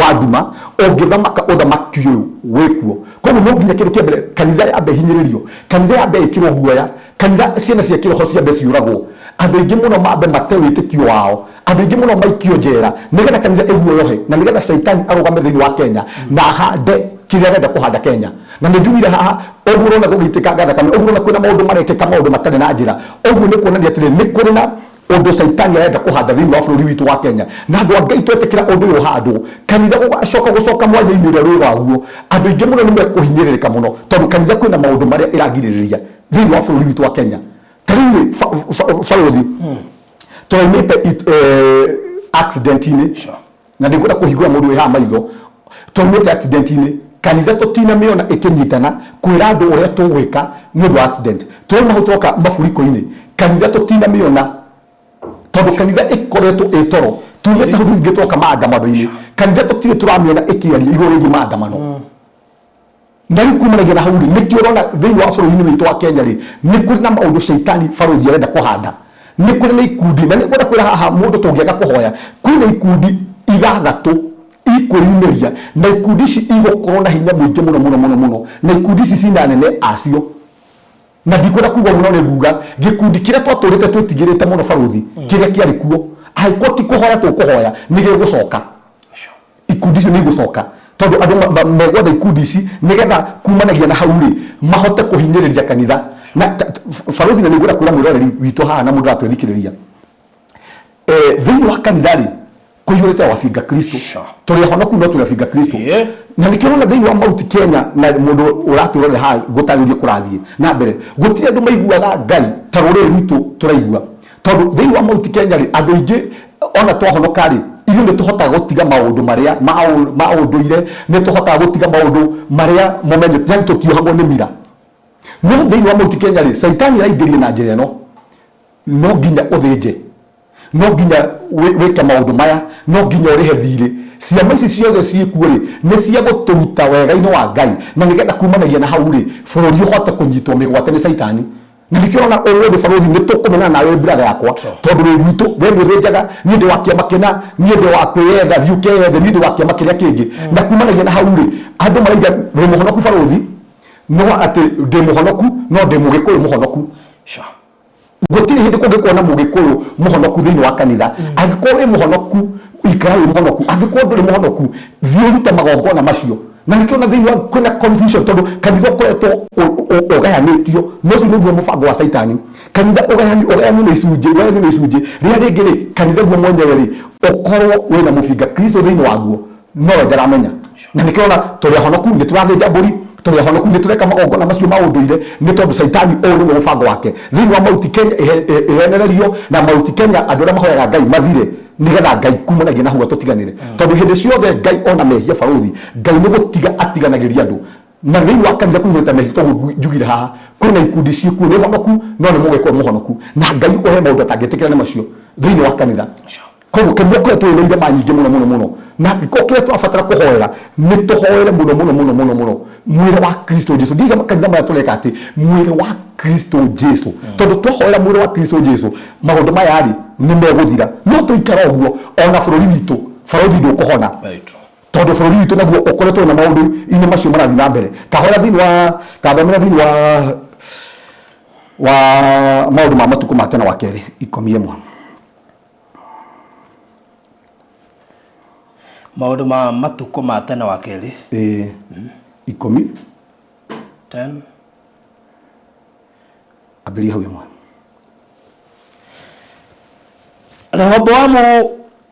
wa nduma ũngĩthamaka ũthamaki ũyũ wĩkuo. Koguo no nginya kĩndũ kĩa mbere kanitha yambe hinyĩrĩrio, kanitha yambe ĩkĩrwo guoya, kanitha ciana cia kĩroho ciambe ciũragwo, andũ aingĩ mũno mambe mate wĩtĩkio wao, andũ aingĩ mũno maikio njera, nĩgetha kanitha ĩguoyohe na nĩgetha caitani arũgame thĩinĩ wa Kenya na ahande kĩrĩa arenda kũhanda Kenya. Na nĩ njugire haha ũguo ũrona gũgĩitĩkanga thakame, ũguo ũrona kwĩna maũndũ marekĩka, maũndũ matarĩ na njĩra, ũguo nĩ kuonania atĩrĩ, nĩ kũrĩ na ũndũ caitani arenda kũhanda thĩinĩ wa bũrũri witũ wa Kenya. Na andũ a Ngai, twetĩkĩra ũndũ ũyũ ũhandwo, kanitha gũgacoka gũcoka mwanya-inĩ ũrĩa wĩ waguo, andũ aingĩ mũno nĩ mekũhinyĩrĩrĩka mũno, tondũ kanitha kwĩna maũndũ marĩa ĩragirĩrĩria thĩinĩ wa bũrũri witũ wa Kenya. Ta rĩu rĩ, barũthi, tũraumĩte accident-inĩ, na ndĩkwenda kũhingũra mũndũ wĩ haha maitho. Twaumĩte accident-inĩ, kanitha tũtinamĩona ĩkĩnyitana kwĩra andũ ũrĩa tũgwĩka nĩ ũndũ wa accident. Tũrauma hau tũroka maburiko-inĩ, kanitha tũtinamĩona, tondũ kanitha ĩkoretwo ĩ toro. Tumĩte hau rĩu tũroka maandamano-inĩ, kanitha tũtirĩ tũramĩona ĩkĩaria igũrũ rĩgiĩ maandamano. Na rĩu kumanagia na hau rĩ, nĩkĩo ũrona thĩinĩ wa bũrũri-inĩ witũ wa Kenya rĩ, nĩ kũrĩ na maũndũ caitani barũthi arenda kũhanda. Nĩ kũrĩ na ikundi, na nĩngwenda kwĩra haha mũndũ tũngĩaga kũhoya, kwĩna ikundi ithathatũ ikwĩyumĩria, na ikundi ici igũkorwo na hinya mũingĩ mũno mũno mũno mũno, na ikundi ici cina anene acio. Na ndikwenda kuga ũguo no nĩ nguga, gĩkundi kĩrĩa twatũrĩte twĩtigĩrĩte mũno barũthi, kĩrĩa kĩarĩ kuo, angĩkorwo ti kũhoya tũkũhoya, nĩ gĩgũcoka. Ikundi icio nĩ igũcoka tondũ andũ megwetha ikundi ici nĩgetha kumanagia na hau rĩ mahote kũhinyĩrĩria kanitha. Na barũthi, na nĩngwenda kwĩra mwĩroreri witũ haha na mũndũ ũratwĩthikĩrĩria, thĩinĩ wa kanitha rĩ kũiyũrĩte wabinga Kristo. Tũrĩ ahonoku no tũrĩ abinga Kristo. Na nĩkĩo ũrona thĩinĩ wa Mount Kenya na mũndũ ũratwĩrorera haha gũtarĩria kũrathiĩ na mbere, gũtirĩ andũ maiguaga Ngai ta rũrĩrĩ rwitũ tũraigua. Tondũ thĩinĩ wa Mount Kenya rĩ, andũ aingĩ ona twahonoka rĩ, ithuĩ nĩ tũhotaga gũtiga maũndũ marĩa ma ũndũire, nĩ tũhotaga gũtiga maũndũ marĩa mũmenyo, yani tũtiohagwo nĩ mira. No thĩinĩ wa Mount Kenya rĩ, caitani araingĩria na njĩra ĩno, no nginya ũthĩnje, no nginya wĩke maũndũ maya, no nginya ũrĩhe thirĩ. Ciama ici ciothe ciĩkuo rĩ, nĩ cia gũtũruta wega-inĩ wa Ngai, na nĩgetha kumanagia na hau rĩ, bũrũri ũhote kũnyitwo mĩgwate nĩ caitani. Na nĩkĩo ũrona ũmũthĩ barũthi nĩ tũkũmenana nawe brother yakwa, tondũ wĩ gwitũ, we nĩ ũthĩnjaga, niĩ ndĩ wa kĩama kĩna, niĩ ndĩ wa kwĩyetha, thiĩ ũkeyethe, niĩ ndĩ wa kĩama kĩrĩa kĩngĩ. Na kumanagia na hau rĩ, andũ maraiga wĩ mũhonoku barũthi, no atĩ ndĩ mũhonoku, no ndĩ mũgĩkũyũ mũhonoku. Gũtirĩ hĩndĩ kũngĩkorwo na mũgĩkũyũ mũhonoku thĩinĩ wa kanitha. Angĩkorwo wĩ mũhonoku, ikara wĩ mũhonoku. Angĩkorwo ndũrĩ mũhonoku, thiĩ ũrute magongona macio. Na nĩkĩo na thĩinĩ wa kwĩna confusion tondũ kanitha ũkoretwo ũgayanĩtio. Na ũcio nĩguo mũbango wa caitani. Kanitha ũgayanio na icunjĩ, ũgayanio na icunjĩ. Rĩrĩa rĩngĩ rĩ, kanitha guo mwenyewe rĩ, ũkorwo wĩna mũbinga Kristo thĩinĩ waguo, nowe ndaramenya. Na nĩkĩo ũrona tũrĩ ahonoku, nĩ tũrathĩnja mbũri, tũrĩ ahonoku, nĩ tũreka magongona macio ma ũndũire, nĩ tondũ caitani ũyũ nĩguo mũbango wake. Thĩinĩ wa Mount Kenya ĩhenererio, na Mount Kenya andũ arĩa mahoyaga Ngai mathire, nĩgetha Ngai kumanagia na hau atũtiganĩre. Tondũ hĩndĩ ciothe Ngai ona mehia barũthi, Ngai nĩ gũtiga atiganagĩria andũ. Na thĩinĩ wa kanitha kũihũrĩte mehia, toguo njugire haha, kwĩna ikundi ciĩkuo nĩ honoku, no nĩ mũgĩkũyũ mũhonoku. Na Ngai ũkũhe maũndũ atangĩtĩkĩra nĩ macio thĩinĩ wa kanitha. Koguo kanitha ũkoretwo wĩna irema nyingĩ mũno mũno mũno, na angĩkorwo kĩrĩa tũrabatara kũhoera nĩ tũhoere mũno mũno mũno mũno mũno mwĩrĩ wa Kristo Jesu. Ndiga makanitha maya tũreka atĩ mwĩrĩ wa Kristo Jesu, tondũ twahoera mwĩrĩ wa Kristo Jesu maũndũ maya rĩ nĩ megũthira. No tũikara ũguo ona bũrũri witũ barũthi ndũkũhona. Very true. Tondũ bũrũri witũ naguo ũkoretwo na maũndũ-inĩ macio marathiĩ na mbere. Ta hoera thĩinĩ wa, ta thomera thĩinĩ wa maũndũ ma matukũ ma tene wa kerĩ 11. Maũndũ ma matukũ ma tene wa kerĩ. Ĩĩ, 10. 10. Ambĩrĩria hau 1. Rehoboamu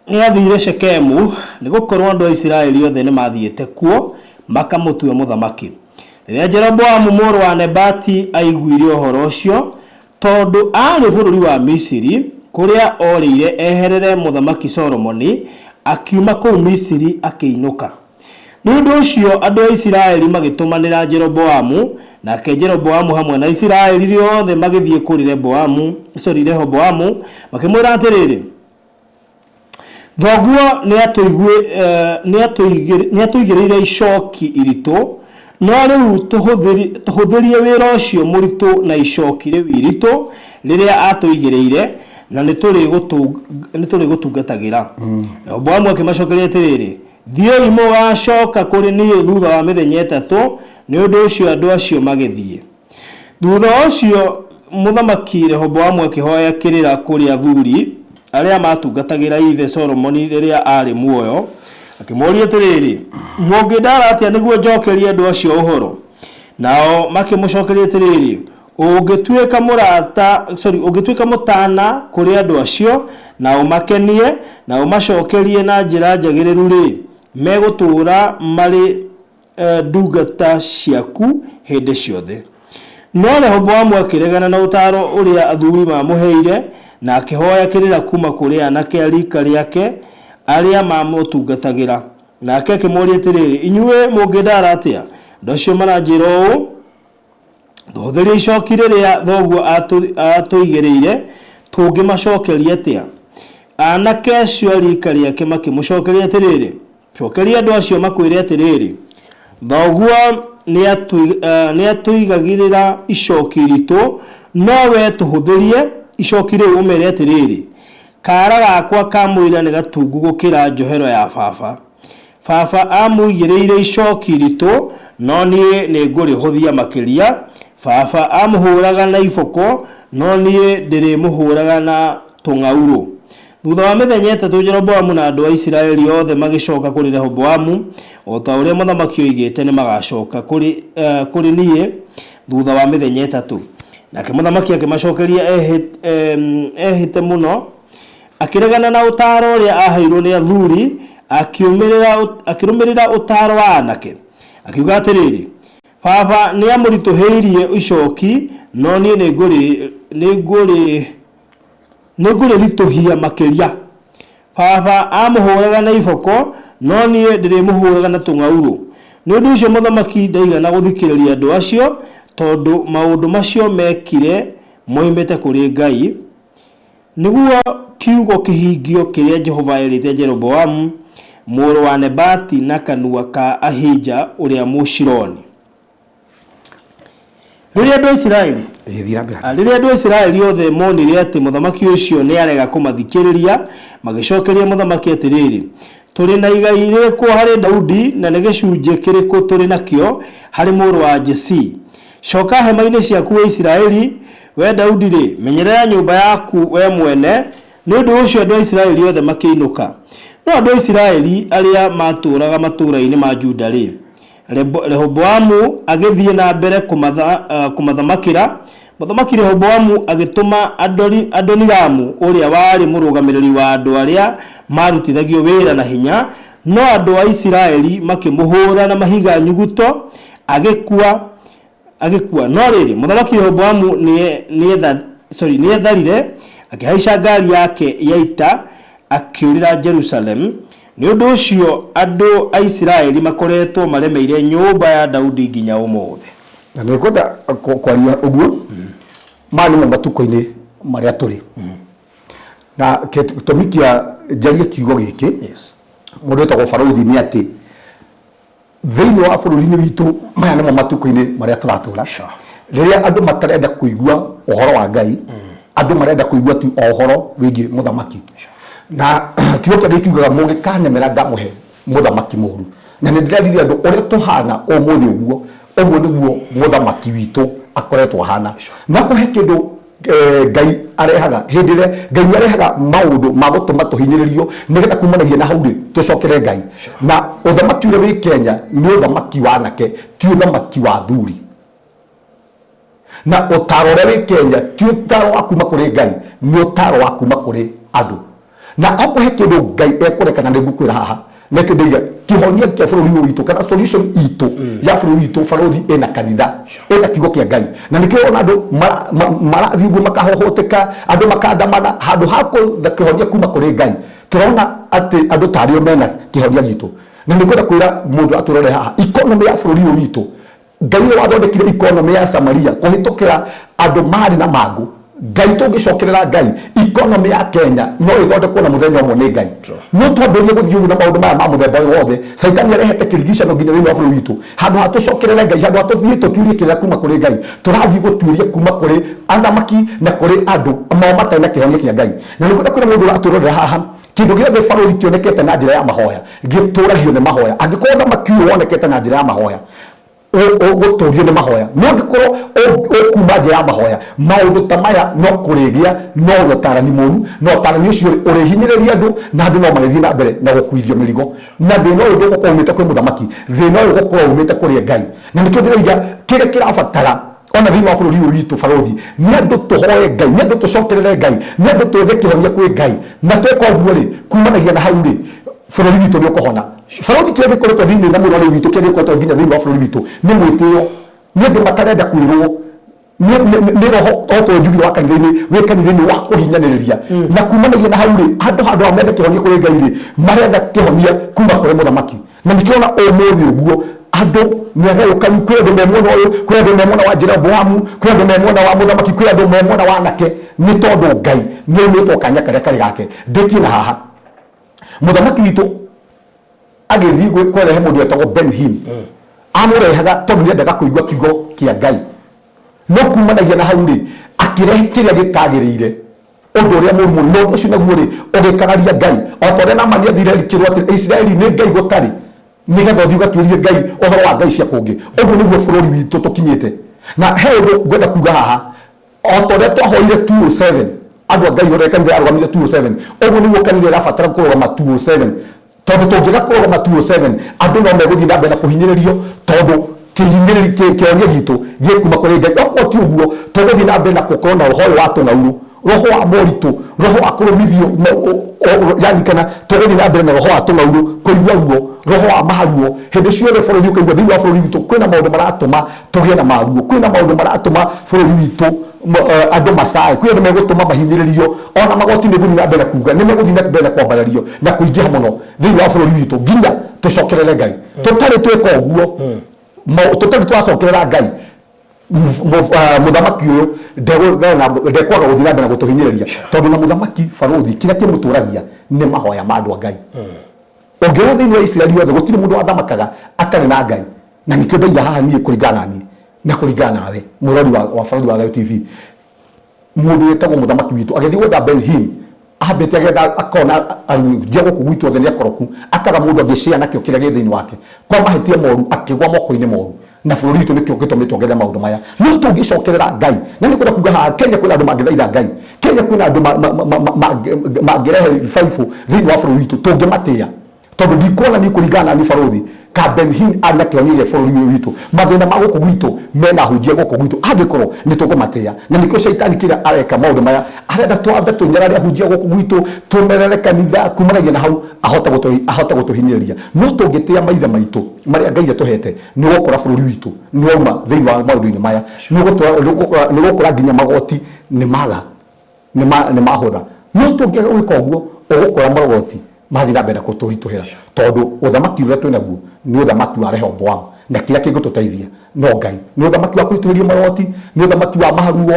nĩathiire Shekemu, nĩgũkorwo andũ a Isiraeli othe nĩmathiĩte kuo makamũtue mũthamaki. Rĩrĩa Jeroboamu mũrũ wa Nebati aiguire ũhoro ũcio, tondũ aarĩ bũrũri wa Misiri, kũrĩa oorĩire eherere Mũthamaki Solomoni, akiuma kũu Misiri akĩinũka. Nĩ ũndũ ũcio andũ a Isiraeli magĩtũmanĩra Jeroboamu, nake Jeroboamu hamwe na Isiraeli rĩothe magĩthiĩ kũrĩ Rehoboamu, makĩmwĩra atĩrĩrĩ, Thoguo nĩatũigĩrĩire icooki iritũ, no rĩu tũhũthĩrie wĩra ũcio mũritũ na icooki rĩu iritũ rĩrĩa atũigĩrĩire, na nĩtũrĩgũtungatagĩra. Rehoboamu akĩmacookeria atĩrĩrĩ, Thiĩi mũgaacooka kũrĩ niĩ thuutha wa mĩthenya ĩtatũ. Nĩ ũndũ ũcio andũ acio magĩthiĩ. Thutha ũcio Mũthamaki Rehoboamu akĩhoya kĩrĩra kũrĩ athuri arĩa maatungatagĩra ithe Solomoni rĩrĩa aarĩ muoyo, akĩmoria atĩrĩrĩ, Mũngĩndaara atĩa nĩguo njokerie andũ acio ũhoro? Nao makĩmũcokeria atĩrĩrĩ, Ũngĩtuĩka mũrata, sorry, ũngĩtuĩka mũtaana kũrĩ andũ acio, na ũmakenie, na ũmacokerie na njĩra njagĩrĩru-rĩ, megũtũũra marĩ ndungata ciaku hĩndĩ ciothe. No Rehoboamu akĩregana na ũtaaro ũrĩa athuri maamũheire, na akĩhoya kĩrĩra kuuma kũrĩ anake a riika rĩake arĩa maamũtungatagĩra. Nake akĩmoria atĩrĩ, Inyuĩ mũngĩndaara atĩa? Andũ acio maranjĩra ũũ, 'Tũhũthĩrie icoki rĩrĩa thoguo aatũigĩrĩire, tũngĩmacokeria atĩa? Anake acio a riika rĩake makĩmũcokeria atĩrĩ, Cokeria andũ acio makwĩre atĩrĩrĩ, 'Thoguo Nĩatũigagĩrĩra icoki iritũ, no wee tũhũthĩrie icoki rĩu ũmere atĩrĩrĩ, 'Kaara gakwa ka mũira nĩ gatungu gũkĩra njohero ya baba. Baba aamũigĩrĩire icoki iritũ, no niĩ nĩngũrĩhũthia makĩria. Baba aamũhũũraga na iboko, no niĩ ndĩrĩmũhũũraga na tũng'aurũ. Thutha wa mĩthenya ĩtatũ Jeroboamu na andũ a Isiraeli othe magĩcoka kũrĩ Rehoboamu, o ta ũrĩa mũthamaki oigĩte, Nĩmagacoka kũrĩ, kũrĩ niĩ thutha wa mĩthenya ĩtatũ. Nake mũthamaki akĩmacokeria ehĩte mũno, akĩregana na ũtaaro ũrĩa aaheirwo nĩ athuri, akĩrũmĩrĩra ũtaaro wa anake. Akiuga atĩrĩrĩ, Baba nĩamũritũhĩirie icoki, no niĩ nĩngũrĩ Nĩngũrĩritũhia makĩria. Baba aamũhũũraga na iboko, no niĩ ndĩrĩmũhũũraga na tũng'aurũ. Nĩ ũndũ ũcio mũthamaki ndaigana gũthikĩrĩria andũ acio, tondũ maũndũ macio meekire moimĩte kũrĩ Ngai, nĩguo kiugo kĩhingio kĩrĩa Jehova eerĩte Jeroboamu mũrũ wa Nebati na kanua ka Ahija ũrĩa Mũshiloni. Rĩrĩa andũ a Isiraeli Ĩĩ, thiĩ na mbere. Ah, rĩrĩa andũ a Isiraeli othe monire atĩ mũthamaki ũcio nĩ arega kũmathikĩrĩria, magĩcokeria mũthamaki atĩrĩrĩ, Tũrĩ na igai rĩrĩkũ harĩ Daudi na nĩ gĩcunjĩ kĩrĩkũ tũrĩ nakĩo harĩ mũrũ wa Jesii? Coka hema-inĩ ciaku wee Isiraeli! Wee Daudi-rĩ, menyerera nyũmba yaku wee mwene! Nĩ ũndũ ũcio andũ a Isiraeli othe makĩinũka. No andũ a Isiraeli arĩa maatũũraga matũũra-inĩ ma Juda-rĩ, Rehoboamu agĩthiĩ na mbere kũmathamakĩra. Mũthamaki Rehoboamu agĩtũma Adoniramu ũrĩa warĩ mũrũgamĩrĩri wa andũ arĩa maarutithagio wĩra na hinya, no andũ a Isiraeli makĩmũhũũra na mahiga nyuguto, agĩkua. Agĩkua. No rĩrĩ, Mũthamaki Rehoboamu nĩetharire, akĩhaica ngaari yake ya ita, akĩũrĩra Jerusalemu. Nĩ ũndũ ũcio andũ a Isiraeli makoretwo maremeire nyũmba ya Daudi nginya ũmũthĩ. Na nĩ ngwenda kwaria ũguo, maya nĩmo matukũ-inĩ marĩa tũrĩ. Na gĩtũmi kĩa njarie kiugo gĩkĩ, mũndũ wĩtagwo barũthi nĩ atĩ, thĩinĩ wa bũrũri-inĩ witũ maya nĩmo matukũ-inĩ marĩa tũratũra rĩrĩa andũ matarenda kũigua ũhoro wa Ngai andũ marenda kũigua tu o ũhoro wĩgiĩ mũthamaki na kiugo kĩa Ngai kiugaga mũngĩkanemera ngamũhe mũthamaki mũru na nĩ ndĩrerire andũ ũrĩa tũhana ũmũthĩ ũguo ũguo nĩguo mũthamaki witũ akoretwo ahana na kũhe kĩndũ Eh, Ngai arehaga hĩndĩ ĩrĩa Ngai nĩ arehaga maũndũ ma gũtũma tũhinyĩrĩrio nĩgetha kumanagia na hau rĩ tũcokere Ngai na ũthamaki ũrĩa wĩ Kenya nĩ ũthamaki wa anake ti ũthamaki wa athuri na ũtaro ũrĩa wĩ Kenya ti ũtaro wa kuma kũrĩ Ngai nĩ ũtaro wa kuma kũrĩ andũ na okorwo he kĩndũ Ngai ekũreka na nĩngũkwĩra haha nĩkĩo ndĩiga kĩhonia kĩa bũrũri ũyũ witũ kana solution itũ ya bũrũri witũ barũthi ĩna kanitha ĩna kiugo kĩa Ngai na nĩkĩo ona andũ marathiĩ ũguo makahohoteka andũ makandamana handũ ha kũetha kĩhonia kuma kũrĩ Ngai tũrona atĩ andũ tarĩo mena kĩhonia gitũ na nĩngwenda kwĩra mũndũ atũrore haha economy ya bũrũri ũyũ witũ Ngai nĩwe wathondekire economy ya Samaria kũhĩtũkĩra andũ marĩ na mangũ. Ngai tũngĩcokerera Ngai, economy ya Kenya no ĩthondekwo na mũthenya ũmwe nĩ Ngai. No twambĩrĩrie gũthiĩ ũguo na maũndũ maya ma mũthemba ũyũ wothe, Caitani arehete kĩrigicano nginya thĩinĩ wa bũrũri witũ. Handũ ha tũcokerere Ngai, handũ ha tũthiĩ tũtuĩrie kĩrĩra kuma kũrĩ Ngai, tũrathiĩ gũtuĩria kuma kũrĩ athamaki na kũrĩ andũ mao matarĩ na kĩhonia kĩa Ngai. Na nĩngwenda kwĩra mũndũ ũratwĩrorera haha, Kĩndũ gĩothe barũthi kĩonekete na njĩra ya mahoya gĩtũragio nĩ mahoya. Angĩkorwo ũthamaki ũyũ wonekete na njĩra ya mahoya, ũgũtũrio nĩ mahoya. No angĩkorwo ũkuma nja ya mahoya, maũndũ ta maya no kũrĩgĩa no ũtarani mũru, na ũtarani ũcio rĩ, ũrĩhinyĩrĩria andũ na andũ no marĩthiĩ na mbere na gũkuithio mĩrigo. Na thĩna ũyũ ndũgũkorwo umĩte kwĩ mũthamaki, thĩna ũyũ ũgũkorwo umĩte kũrĩ Ngai. Na nĩkĩo ndĩroiga kĩrĩa kĩrabatara ona thĩinĩ wa bũrũri ũyũ witũ barũthi nĩ andũ tũhoe Ngai, nĩ andũ tũcokerere Ngai, nĩ andũ twethe kĩhonia kwĩ Ngai. Na tweka ũguo rĩ, kumanagia na hau rĩ, bũrũri witũ nĩ ũkũhona. Barũthi kĩrĩa gĩkoretwo thĩinĩ na mũrori witũ, kĩrĩa gĩkoretwo nginya thĩinĩ wa bũrũri witũ nĩ mwĩtĩo, nĩ andũ matarenda kwĩrwo nĩ roho o ta njugire wa kanitha-inĩ wĩ kanitha-inĩ wa kũhinyanĩrĩria na kumanagia na hau rĩ andũ handũ ha methe kĩhonia kũrĩ Ngai rĩ maretha kĩhonia kuma kũrĩ mũthamaki na nĩkĩo ona ũmũthĩ ũguo andũ nĩ agayũkanu kwĩ andũ me mwena ũyũ kwĩ andũ me mwena wa Jeroboamu kwĩ andũ me mwena wa mũthamaki kwĩ andũ me mwena wa anake nĩ tondũ Ngai nĩ aumĩtwo kanya karĩa karĩ gake ndĩkie na haha mũthamaki witũ agĩthiĩ kwerehe mũndũ wetagwo Ben Hinn. Amũrehaga tondũ nĩendaga kũigua kiugo kĩa Ngai. No kumanagia na hau rĩ, akĩrehe kĩrĩa gĩtagĩrĩire, ũndũ ũrĩa mũru mũno. Na ũndũ ũcio naguo rĩ, ũgĩkararia Ngai. O ta ũrĩa Naamani athire erikĩrwo atĩrĩ, Isiraeli nĩ Ngai gũtarĩ, nĩgetha ũthiĩ ũgatuĩrie Ngai ũhoro wa ngai cia kũngĩ. Ũguo nĩguo bũrũri witũ tũkinyĩte. Na he ũndũ ngwenda kuga haha, o ta ũrĩa twahoire 207, andũ a Ngai, ũrĩa kanitha yarũgamire 207, ũguo nĩguo kanitha ĩrabatara kũrũgama 207. Tondũ tũngĩaga kũrũgama 207, andũ no megũthiĩ na mbere na kũhinyĩrĩrio, tondũ kĩhinyĩrĩri kĩhonia gitũ gĩkuma kũrĩ Ngai. Okorwo ti ũguo, tũgũthiĩ na mbere na gũkorwo na roho ũyũ wa tũng'aurũ, roho wa moritũ, roho wa kũrũmithio, yani kana tũgũthiĩ na mbere na roho wa tũng'aurũ, kũigua ruo, roho wa maruo. Hĩndĩ ciothe bũrũri ũkaigua, thĩinĩ wa bũrũri witũ kwĩna maũndũ maratũma tũgĩe na maruo, kwĩna maũndũ maratũma bũrũri witũ andũ macae, kwĩ andũ megũtũma mahinyĩrĩrio, ona magoti nĩ gũthiĩ na mbere kuga, nĩ megũthiĩ na mbere na kwambarario na kũingĩha mũno thĩinĩ wa bũrũri witũ nginya tũcokerere Ngai. Tũtarĩ twĩka ũguo, tũtarĩ twacokerera Ngai, mũthamaki ũyũ ndekwaga gũthiĩ na mbere na gũtũhinyĩrĩria, tondũ na mũthamaki barũthi kĩrĩa kĩmũtũragia nĩ mahoya ma andũ a Ngai. Ũngĩrora thĩinĩ wa Isiraeli yothe, gũtirĩ mũndũ wathamakaga atarĩ na Ngai. Na nĩkĩo ndaiga haha niĩ kũringana na niĩ na kũringana nawe mũrori wa Barũthi wa Thayũ TV, mũndũ wĩtagwo mũthamaki witũ agĩthiĩ gwetha Ben Hinn, ambĩte agetha akona arunjia gũkũ gwitũ othe nĩ akoroku, akaga mũndũ angĩcĩa nakĩo kĩrĩa gĩ thĩinĩ wake. Kwa mahĩtia moru akĩgwa moko-inĩ moru, na bũrũri witũ nĩkĩo gĩtũmĩte ongerere maũndũ maya. No tũngĩcokerera Ngai, na nĩ kwenda kuga haha Kenya kwĩna andũ mangĩthaitha Ngai, Kenya kwĩna andũ mangĩrehe revival thĩinĩ wa bũrũri witũ tũngĩmatĩa. Tondũ ndikuona niĩ kũringana na niĩ barũthi ka Ben Hinn arĩ na kĩhonia gĩa bũrũri ũyũ witũ. Mathĩna ma gũkũ gwitũ mena ahunjia gũkũ gwitũ angĩkorwo nĩ tũkũmatĩa. Na nĩkĩo caitani kĩrĩa areka maũndũ maya, arenda twambe tũnyarare ahunjia gũkũ gwitũ, tũmerere kanitha, kumanagia na hau ahote ahote gũtũhinyĩrĩria. No tũngĩtĩa maithe maitũ marĩa Ngai atũhete, nĩ ũgũkora bũrũri witũ nĩ wauma thĩinĩ wa maũndũ-inĩ maya. Nĩ ũgũkora nginya magoti nĩ maga. Nĩ mahũtha. No tũngĩaga gwĩka ũguo, ũgũkora magoti mathiĩ na mbere na gũtũritũhĩra, tondũ ũthamaki ũrĩa twĩ naguo nĩ ũthamaki wa Rehoboamu, na kĩrĩa kĩngĩtũteithia no Ngai. Nĩ ũthamaki wa kũritũhĩrio magoti, nĩ ũthamaki wa maharuo,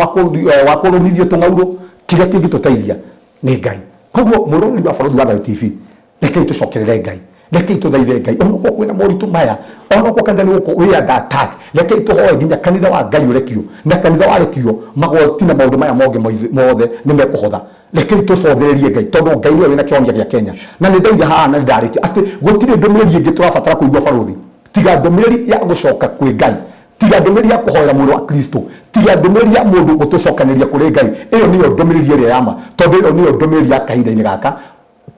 wa kũrũmithio tũng'aurũ, kĩrĩa kĩngĩtũteithia nĩ Ngai. Koguo mwĩroreri wa Barũthi wa Thayũ TV, rekei tũcokerere Ngai, rekei tũthaithe Ngai, onokorwo kwĩna moritũ maya, onokorwo kanitha nĩ gũkũ wĩ under attack, rekei tũhoe nginya kanitha wa Ngai ũrekio, na kanitha warekio magoti na maũndũ maya mongĩ mothe nĩ mekũhotha. Rekei tũcothererie Ngai, tondũ Ngai nĩwe wĩna kĩhonia gĩa Kenya. Na nĩ ndaiga haha na nĩ ndarĩkia atĩ gũtirĩ ndũmĩrĩri ĩngĩ tũrabatara kũigua barũthi tiga ndũmĩrĩri ya gũcoka kwĩ Ngai, tiga ndũmĩrĩri ya kũhoera mwĩrĩ wa Kristo, tiga ndũmĩrĩri ya mũndũ gũtũcokanĩria kũrĩ Ngai. Ĩyo nĩyo ndũmĩrĩri ĩrĩa ya ma, tondũ ĩyo nĩyo ndũmĩrĩri ya kahinda-inĩ gaka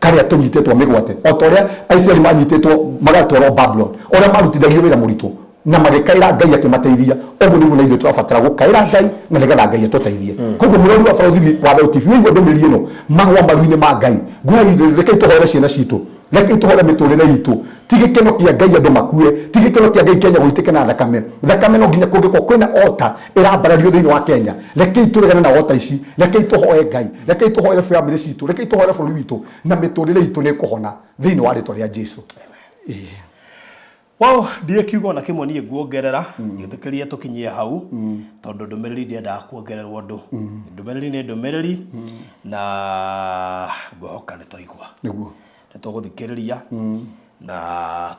karĩa tũnyitĩtwo mĩgwate, o ta ũrĩa Aisiraeli manyitĩtwo magatwarwo Babuloni, ũrĩa marutithagio wĩra mũritũ na magĩkaĩra Ngai akĩmateithia, ũguo nĩguo na ithuĩ tũrabatara gũkaĩra Ngai na nĩgetha Ngai atũteithie. Koguo mũrori wa Barũthi wa Thayũ TV, waigua ndũmĩrĩri ĩno, magũa maru-inĩ ma Ngai. Nguhai, rekei tũhoere ciana citũ, rekei tũhoere mĩtũrĩre itũ. Ti gĩkeno kĩa Ngai andũ makue, ti gĩkeno kĩa Ngai Kenya gũitĩke na thakame. Thakame no nginya kũngĩkorwo kwĩna ota ĩrambarario thĩinĩ wa Kenya, rekei tũregane na ota ici, rekei tũhoe Ngai, rekei tũhoere famĩlĩ citũ, rekei tũhoere bũrũri witũ, na mĩtũrĩre itũ nĩ ĩkũhona thĩinĩ wa rĩtwa rĩa Jesu. Wow, ndirĩ kiugo ona kĩmwe niĩ nguongerera, gĩtĩkĩrie tũkinyie hau, tondũ ndũmĩrĩri ndiendaga kuongererwo ũndũ. Ndũmĩrĩri nĩ ndũmĩrĩri, na ngwĩhoka nĩ twaigua. Nĩguo. Nĩ tũgũthikĩrĩria na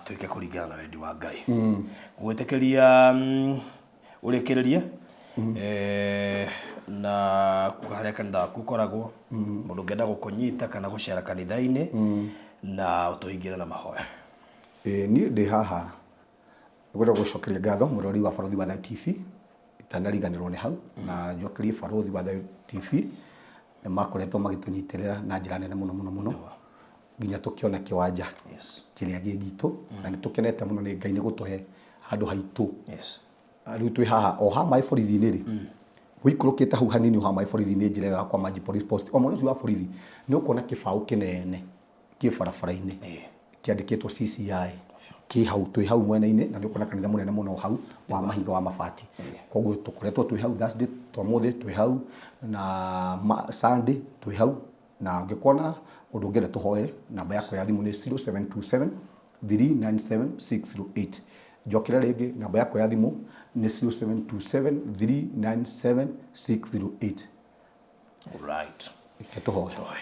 twĩke kũringana na wendi wa Ngai. Ngũgwĩtĩkĩria ũrĩkĩrĩrie na kuga harĩa kanitha waku ũkoragwo, mũndũ ũngĩenda gũkũnyita kana gũcera kanitha-inĩ, na ũtũhingĩre na mahoya. Ĩĩ niĩ ndĩ haha ngwenda gũcokeria ngatho mũrori wa Barũthi wa Thayũ TV, itanariganĩrwo nĩ hau, na njokerie Barũthi wa Thayũ TV, nĩ makoretwo magĩtũnyitĩrĩra na njĩra nene mũno mũno mũno, nginya tũkĩona kĩwanja kĩrĩa gĩ gitũ, na nĩ tũkenete mũno nĩ Ngai nĩ gũtũhe handũ haitũ. Rĩu twĩ haha o haha maĩ borithi-inĩ rĩ, ũikũrũkĩte hau hanini o haha maĩ borithi-inĩ njĩra ĩyo ya kwa Manji Police Post, o mwena ũcio wa borithi nĩ ũkuona kĩbaũ kĩnene kĩ barabara-inĩ kĩandĩkĩtwo CCI kĩ hau, twĩ hau mwena-inĩ, na nĩ ũkuona kanitha mũnene mũno hau wa mahiga wa mabati. Koguo tũkoretwo twĩ hau Thursday ta ũmũthĩ twĩ hau, na Sunday twĩ hau, na ũngĩkorwo ũndũ ũngĩenda tũhoere, namba yakwa ya thimũ nĩ 0727 397 608. Njokere rĩngĩ, namba yakwa ya thimũ nĩ 0727 397 608. Right. Reke tũhoe. Tũhoe.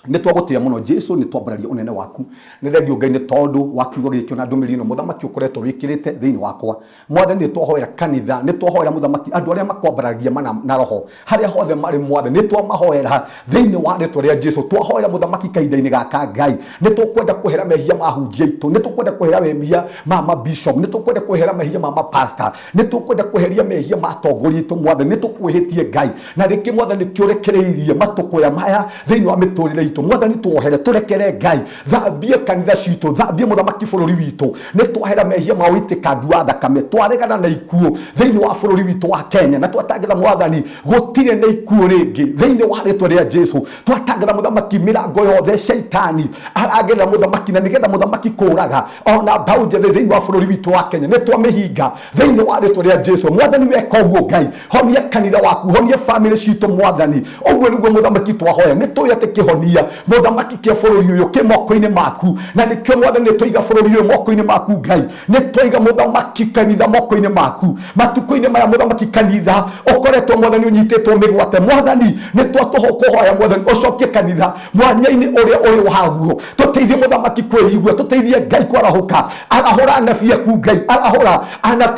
Nĩ twagũtĩa mũno Jesu, nĩ twambararia ũnene waku. Nĩ thengio Ngai nĩ tondũ wa kiugo gĩkĩ na ndũmĩrĩri ĩno mũthamaki ũkoretwo wĩkĩrĩte thĩinĩ wakwa. Mwathani, nĩ twahoera kanitha, nĩ twahoera mũthamaki andũ arĩa makwambaragia mana na roho harĩa hothe marĩ. Mwathani, nĩ twamahoera thĩinĩ wa rĩtwa rĩa Jesu. Twahoera mũthamaki kahinda-inĩ gaka Ngai, nĩ tũkwenda kwehera mehia ma hunjia aitũ, nĩ tũkwenda kwehera mehia ma mabishop, nĩ tũkwenda kwehera mehia ma mapastor, nĩ tũkwenda kweheria mehia ma atongoria aitũ. Mwathani, nĩ tũkwĩhĩtie Ngai, na rĩngĩ Mwathani kĩũrekereirie matũkũya maya thĩinĩ wa mĩtũrĩre itũ. Mwathani, tuohere, tũrekere Ngai, thambie kanitha citũ, thambie mũthamaki bũrũri witũ. Nĩ twahera mehia ma ũitĩkangi wa thakame, twaregana na ikuũ thĩinĩ wa bũrũri witũ wa Kenya, na twatangatha Mwathani gũtirĩ na ikuũ rĩngĩ thĩinĩ wa rĩtwa rĩa Jesu. Twatangatha mũthamaki mĩrango yothe shaitani aragerera mũthamaki na nĩgetha mũthamaki kũraga ona mbaũ njĩthĩ thĩinĩ wa bũrũri witũ wa Kenya, nĩ twamĩhinga thĩinĩ wa rĩtwa rĩa Jesu. Mwathani, weka ũguo Ngai, honia kanitha waku, honia famĩlĩ citũ Mwathani. Ũguo nĩguo mũthamaki twahoya. Nĩ tũĩ atĩ kĩhonia mũthamaki kĩa bũrũri ũyũ kĩ moko-inĩ maku, na nĩkĩo Mwathani nĩ twaiga bũrũri ũyũ moko-inĩ maku Ngai, nĩ twaiga mũthamaki kanitha moko-inĩ maku. Matukũ-inĩ maya mũthamaki kanitha ũkoretwo Mwathani ũnyitĩtwo mĩgwate. Mwathani, nĩ twatũkũhoya Mwathani ũcokie kanitha mwanya-inĩ ũrĩa ũrĩ waguo. Tũteithie mũthamaki kwĩigua, tũteithie Ngai kwarahũka. Arahũra anabii aku Ngai, arahũra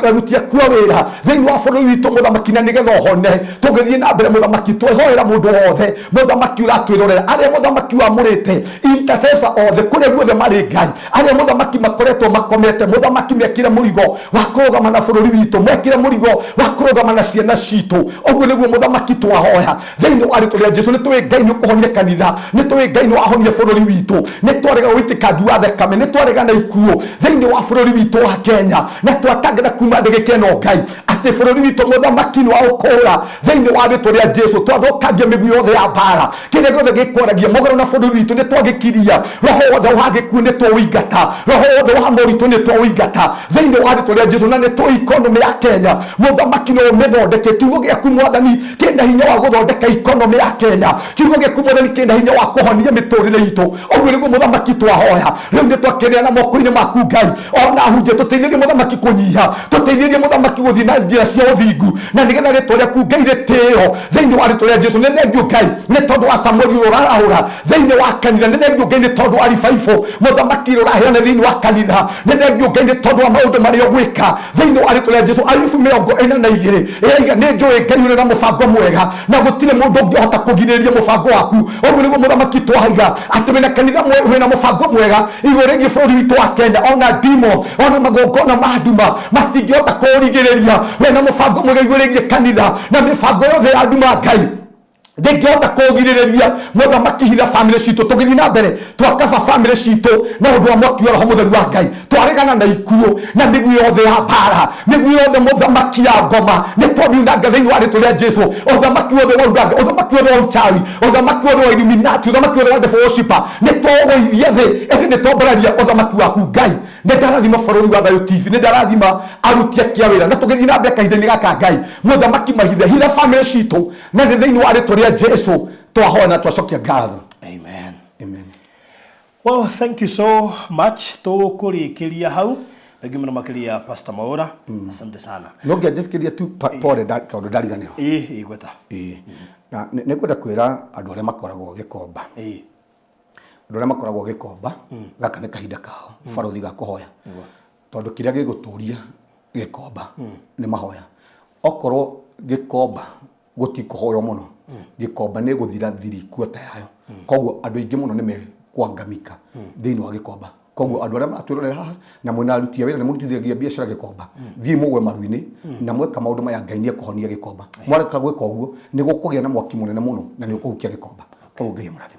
aruti aku a wĩra thĩinĩ wa bũrũri witũ mũthamaki, na nĩgetha ũhone. Tũngĩthiĩ na mbere mũthamaki, twehoera mũndũ wothe mũthamaki ũratwĩrorera, arĩa mũthamaki wamũrĩte intercessor othe kũrĩa guothe marĩ Ngai, arĩa mũthamaki makoretwo makomete mũthamaki, mekĩre mũrigo wa kũrũgama na bũrũri witũ, mekĩre mũrigo wa kũrũgama na ciana citũ. Ũguo nĩguo mũthamaki twahoya thĩinĩ wa rĩtwa rĩa Jesu. Nĩ tũĩ Ngai nĩ ũkũhonia kanitha, nĩ tũĩ Ngai nĩ wahonia bũrũri witũ. Nĩ twarega ũitĩkangi wa thakame, nĩ twarega na ikuũ thĩinĩ wa bũrũri witũ wa Kenya, na twatangatha kuma ndĩgĩka ĩno Ngai atĩ bũrũri witũ mũthamaki nĩ wa ũkũũra thĩinĩ wa rĩtwa rĩa Jesu. Twathũkangia mĩguĩ yothe ya mbara, kĩrĩa gĩothe gĩkwaragia mũgarũ na bũrũri witũ nĩ twagĩkiria. Roho wothe wa gĩkuũ nĩ twaũingata, roho wothe wa moritũ nĩ twaũingata thĩinĩ wa rĩtwa rĩa Jesu. Na nĩ tũĩ ikonomĩ ya Kenya mũthamaki no ũmĩthondeke. Kiugo gĩaku Mwathani kĩna hinya wa gũthondeka ikonomĩ ya Kenya, kiugo gĩaku Mwathani kĩna hinya wa kũhonia mĩtũrĩre itũ. Ũguo nĩguo mũthamaki twahoya. Rĩu nĩ twakĩrĩa na moko-inĩ maku Ngai, ona hunjia tũteithĩrie mũthamaki kũnyiha, tũteithĩrie mũthamaki gũthiĩ na njĩra cia ũthingu, na nĩgetha rĩtwa rĩaku Ngai rĩtĩo thĩinĩ wa rĩtwa rĩa Jesu. Nĩ thengio Ngai nĩ tondũ wa Samueli ũrĩa ũrarahũra thĩinĩ wa kanitha, nĩ thengio Ngai nĩ tondũ wa revival mũthamaki ũrĩa ũraheana thĩinĩ wa kanitha, nĩ thengio Ngai nĩ tondũ wa maũndũ marĩa ũgwĩka thĩinĩ wa rĩtwa rĩa Jesu. Ayubu 42 ĩraiga, nĩ njũĩ Ngai ũrĩ na mũbango mwega na gũtirĩ mũndũ ũngĩhota kũgirĩrĩria mũbango waku. Ũguo nĩguo mũthamaki twaiga atĩ wĩna kanitha wĩna mũbango mwega igũrũ rĩgiĩ bũrũri witũ wa Kenya. Ona ndimo ona magongona ma nduma matingĩhota kũũrigĩrĩria. Wĩna mũbango mwega igũrũ rĩgiĩ kanitha, na mĩbango yothe ya nduma Ngai ndĩngĩhota kũgirĩrĩria. Mũthamaki, hitha famĩlĩ citũ. Tũgĩthiĩ na mbere twakaba famĩlĩ citũ na ũndũ wa mwaki wa roho mũtheru wa Ngai. Twaregana na ikuũ na mĩguĩ yothe ya mbara, mĩguĩ yothe mũthamaki ya ngoma nĩ twamiunanga thĩinĩ wa rĩtwa rĩa Jesu. Ũthamaki wothe wa uganga, ũthamaki wothe wa uchawi, ũthamaki wothe wa Illuminati, ũthamaki wothe wa devil worshipper nĩ twaũgũithia thĩ, ĩndĩ nĩ twambararia ũthamaki waku Ngai. Nĩ ndarathima bũrũri wa Thayũ TV, nĩ ndarathima aruti akia wĩra, na tũgĩthiĩ na mbere kahinda-inĩ gaka Ngai mũthamaki mahithe, hitha famĩlĩ citũ, na nĩ thĩinĩ wa rĩtwa rĩa Jesu twahoya na twacokia ngatho. Amen. Amen. Well, thank you so much. Tũkũrĩkĩria hau. Thank you mũno makĩria, Pastor Mwaura. Asante sana. No ngĩanjĩkĩria tu pole kaũndũ ndariganĩrwo. Ĩĩ, gweta. Ĩĩ. Na nĩ ngwenda kwĩra andũ arĩa makoragwo Gĩkomba, andũ arĩa makoragwo Gĩkomba, gaka nĩ kahinda kao barothi ga kũhoya, tondũ kĩrĩa gĩgũtũria Gĩkomba nĩ mahoya. Okorwo Gĩkomba gũtikũhoywo mũno, Gĩkomba nĩ gũthira thiri kuota yayo. Koguo andũ aingĩ mũno nĩ mekwangamika thĩinĩ wa Gĩkomba. Koguo andũ arĩa maratwĩrorera haha na mwĩna aruti a wĩra, nĩ mũrutithagia biacara Gĩkomba, thiĩ mũgwe maru-inĩ na mweka maũndũ maya, Ngai nĩ ekũhonia Gĩkomba. Mwareka gwĩka ũguo, nĩ gũkũgĩa na mwaki mũnene mũno na nĩ ũkũhukia Gĩkomba. Koguo Ngai amũrathime.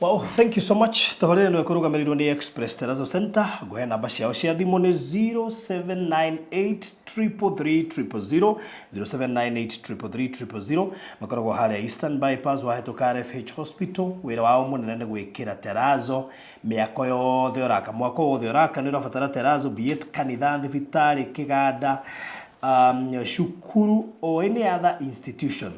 Well, thank you so much. Tabarĩra ĩno ĩkũrũgamĩrĩirwo nĩ Express Terrazzo Center. Ngũhe namba ciao cia thimũ nĩ 0798 333 000, 0798 333 000. Makoragwo harĩa Eastern Bypass wahĩtũka RFH Hospital. Wĩra wao mũnene nĩ gwĩkĩra terrazzo mĩako yothe ũraka. Mwako wothe ũraka nĩ ũrabatara terrazzo, be it kanitha, thibitarĩ, kĩganda, cukuru or any other institution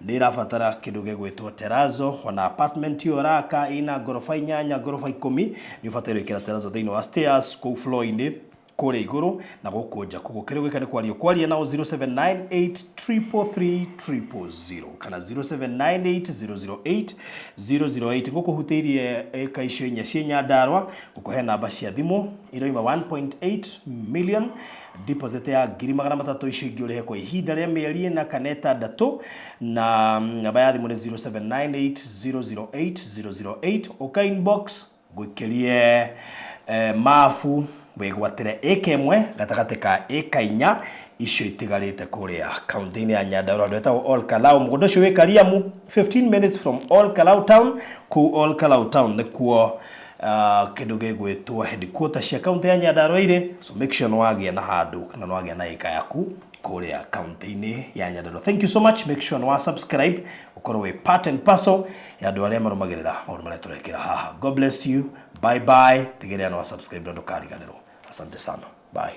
nĩ ĩrabatara kĩndũ gĩgwĩtwo terrazzo. Ona apartment ĩyo ũraka ĩna ngoroba 8, ngoroba 10, nĩ ũbataire gwĩkĩra terrazzo thĩinĩ wa stairs kũu floor-inĩ. Kũrĩa igũrũ na gũkũ nja. Koguo kĩrĩa ũgwĩka nĩ kwaria kwaria nao 0798333000 kana 0798008008. Ngũkũhutĩirie ĩka icio inya ciĩ Nyandarũa, ngũkũhe namba cia thimũ iroima 1.8 million, deposit ya 300,000, icio ingĩ ũrĩhe kwa ihinda rĩa mĩeri 4 kana 6, na namba ya thimũ nĩ 0798008008. Ũka inbox ngũikĩrie mabu wĩgwatĩre ĩka ĩmwe gatagatĩ ka ĩka inya icio itigarĩte kũrĩa kaunti-inĩ ya Nyandarua, andũ etagwo Ol Kalou. Mũgũnda ũcio wĩ Kariamu, 15 minutes from Ol Kalou town. Kũu Ol Kalou town nĩkuo kĩndũ gĩgwĩtwo headquarter cia kaunti ya Nyandarua irĩ. So make sure nĩwagĩa na handũ kana nĩwagĩa na ĩka yaku kũrĩa kaunti-inĩ ya Nyandarua. Thank you so much. Make sure nĩwa subscribe, ũkorwo wĩ part and parcel ya andũ arĩa marũmagĩrĩra maũndũ marĩa tũrekĩra haha. God bless you. Bye bye. Tigĩrĩra nĩwa subscribe na ndũkariganĩrwo. Asante sana. Bye.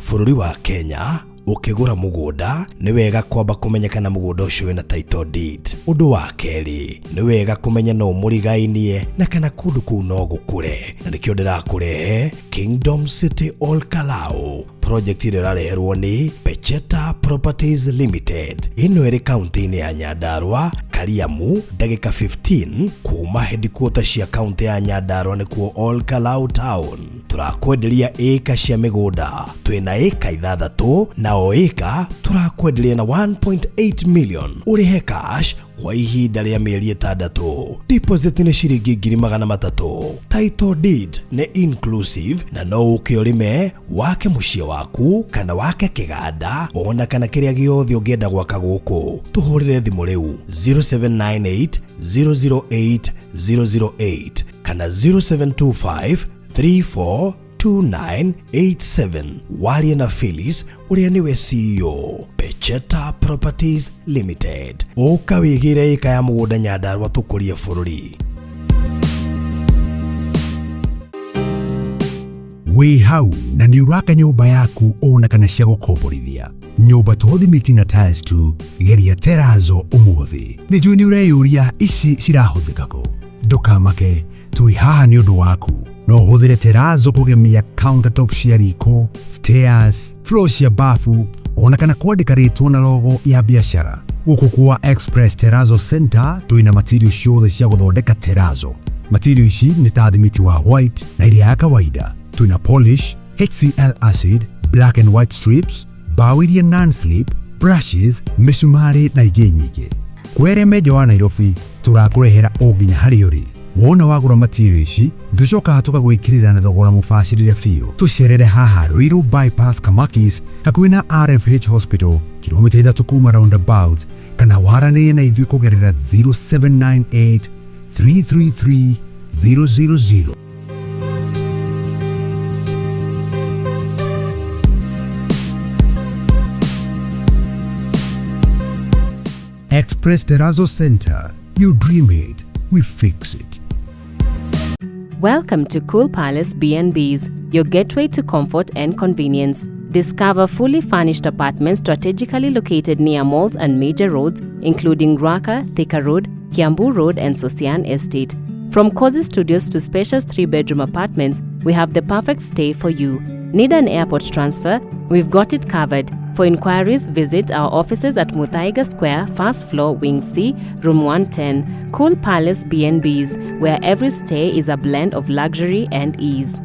Bũrũri wa Kenya, ũkĩgũra mũgũnda nĩ wega kwamba kũmenya kana mũgũnda ũcio wĩna title deed. Ũndũ wa kerĩ, nĩ wega kũmenya no mũrigainie na kana kũndũ kũu no gũkũre, na nĩkĩo ndĩrakũrehe Kingdom City Ol Kalou, project ĩrĩa ĩrareherwo nĩ Pecheta Properties Limited. Ĩno ĩrĩ kaunti-inĩ ya Nyandarua, Kariamu, ndagĩka 15 kuma headquarter cia kaunti ya Nyandarua, nĩkuo Ol Kalou town. Tũrakwenderia ĩka cia mĩgũnda, twĩna ĩka 6, na o ĩka tũrakwenderia na 1.8 million, ũrĩhe cash kwa ihinda rĩa mĩeri 6. Deposit nĩ ciringi 300,000. Title deed nĩ inclusive, na no ũke ũrĩme, wake mũciĩ waku kana wake kĩganda, ona kana kĩrĩa gĩothe ũngĩenda gwaka gũkũ. Tũhũrĩre thimũ rĩu 0798 008 008 kana 0725 342987, warie na Phyllis ũrĩa nĩwe CEO Pecheta Properties Limited. Ũka wĩgĩre ĩka ya mũgũnda Nyandarua, tũkũrie bũrũri. Wĩ hau na nĩ ũraka nyũmba yaku ona kana cia gũkomborithia, nyũmba to thimiti na tiles tu, geria terazo ũmũthĩ. Nĩ njũĩ nĩ ũreyũria ici cirahũthĩka kũ. Ndũkamake, twĩ haha nĩ ũndũ waku. No ũhũthĩre terazo kũgemia countertop cia riko, stairs, floor cia bafu, ona kana kwandĩka rĩtwa na logo ya biacara. Gũkũ kwa Express Terrazzo Center twĩna material ciothe cia gũthondeka terrazzo. Material ici nĩ ta thimiti wa white na ĩrĩa ya kawaida. Twĩna polish, HCl acid, black and white strips, mbaũ iria non-slip, brushes, mĩcumarĩ na ingĩ nyingĩ. Kwĩ arĩa me nja wa Nairobi, tũrakũrehera o nginya harĩa ũrĩ. Wona wagũra material ici, tũcokaga tũkagwĩkĩrĩra na thogora mũbacĩrĩre biũ. Tũcerere haha Ruiru Bypass, Kamakis, hakuhĩ na RFH Hospital, kilomita 3 kuma roundabout, kana waranĩrie na ithuĩ kũgerera 0798 333 000. Express Terrazzo Center. You dream it, we fix it. Welcome to Cool Palace B&Bs, your gateway to comfort and convenience. Discover fully furnished apartments strategically located near malls and major roads, including Ruaka, Thika Road, Kiambu Road, and Sosian Estate. From cozy studios to spacious 3-bedroom apartments, we have the perfect stay for you. Need an airport transfer? We've got it covered. For inquiries, visit our offices at Muthaiga Square, first floor, Wing C, Room 110. Cool Palace B&Bs, where every stay is a blend of luxury and ease.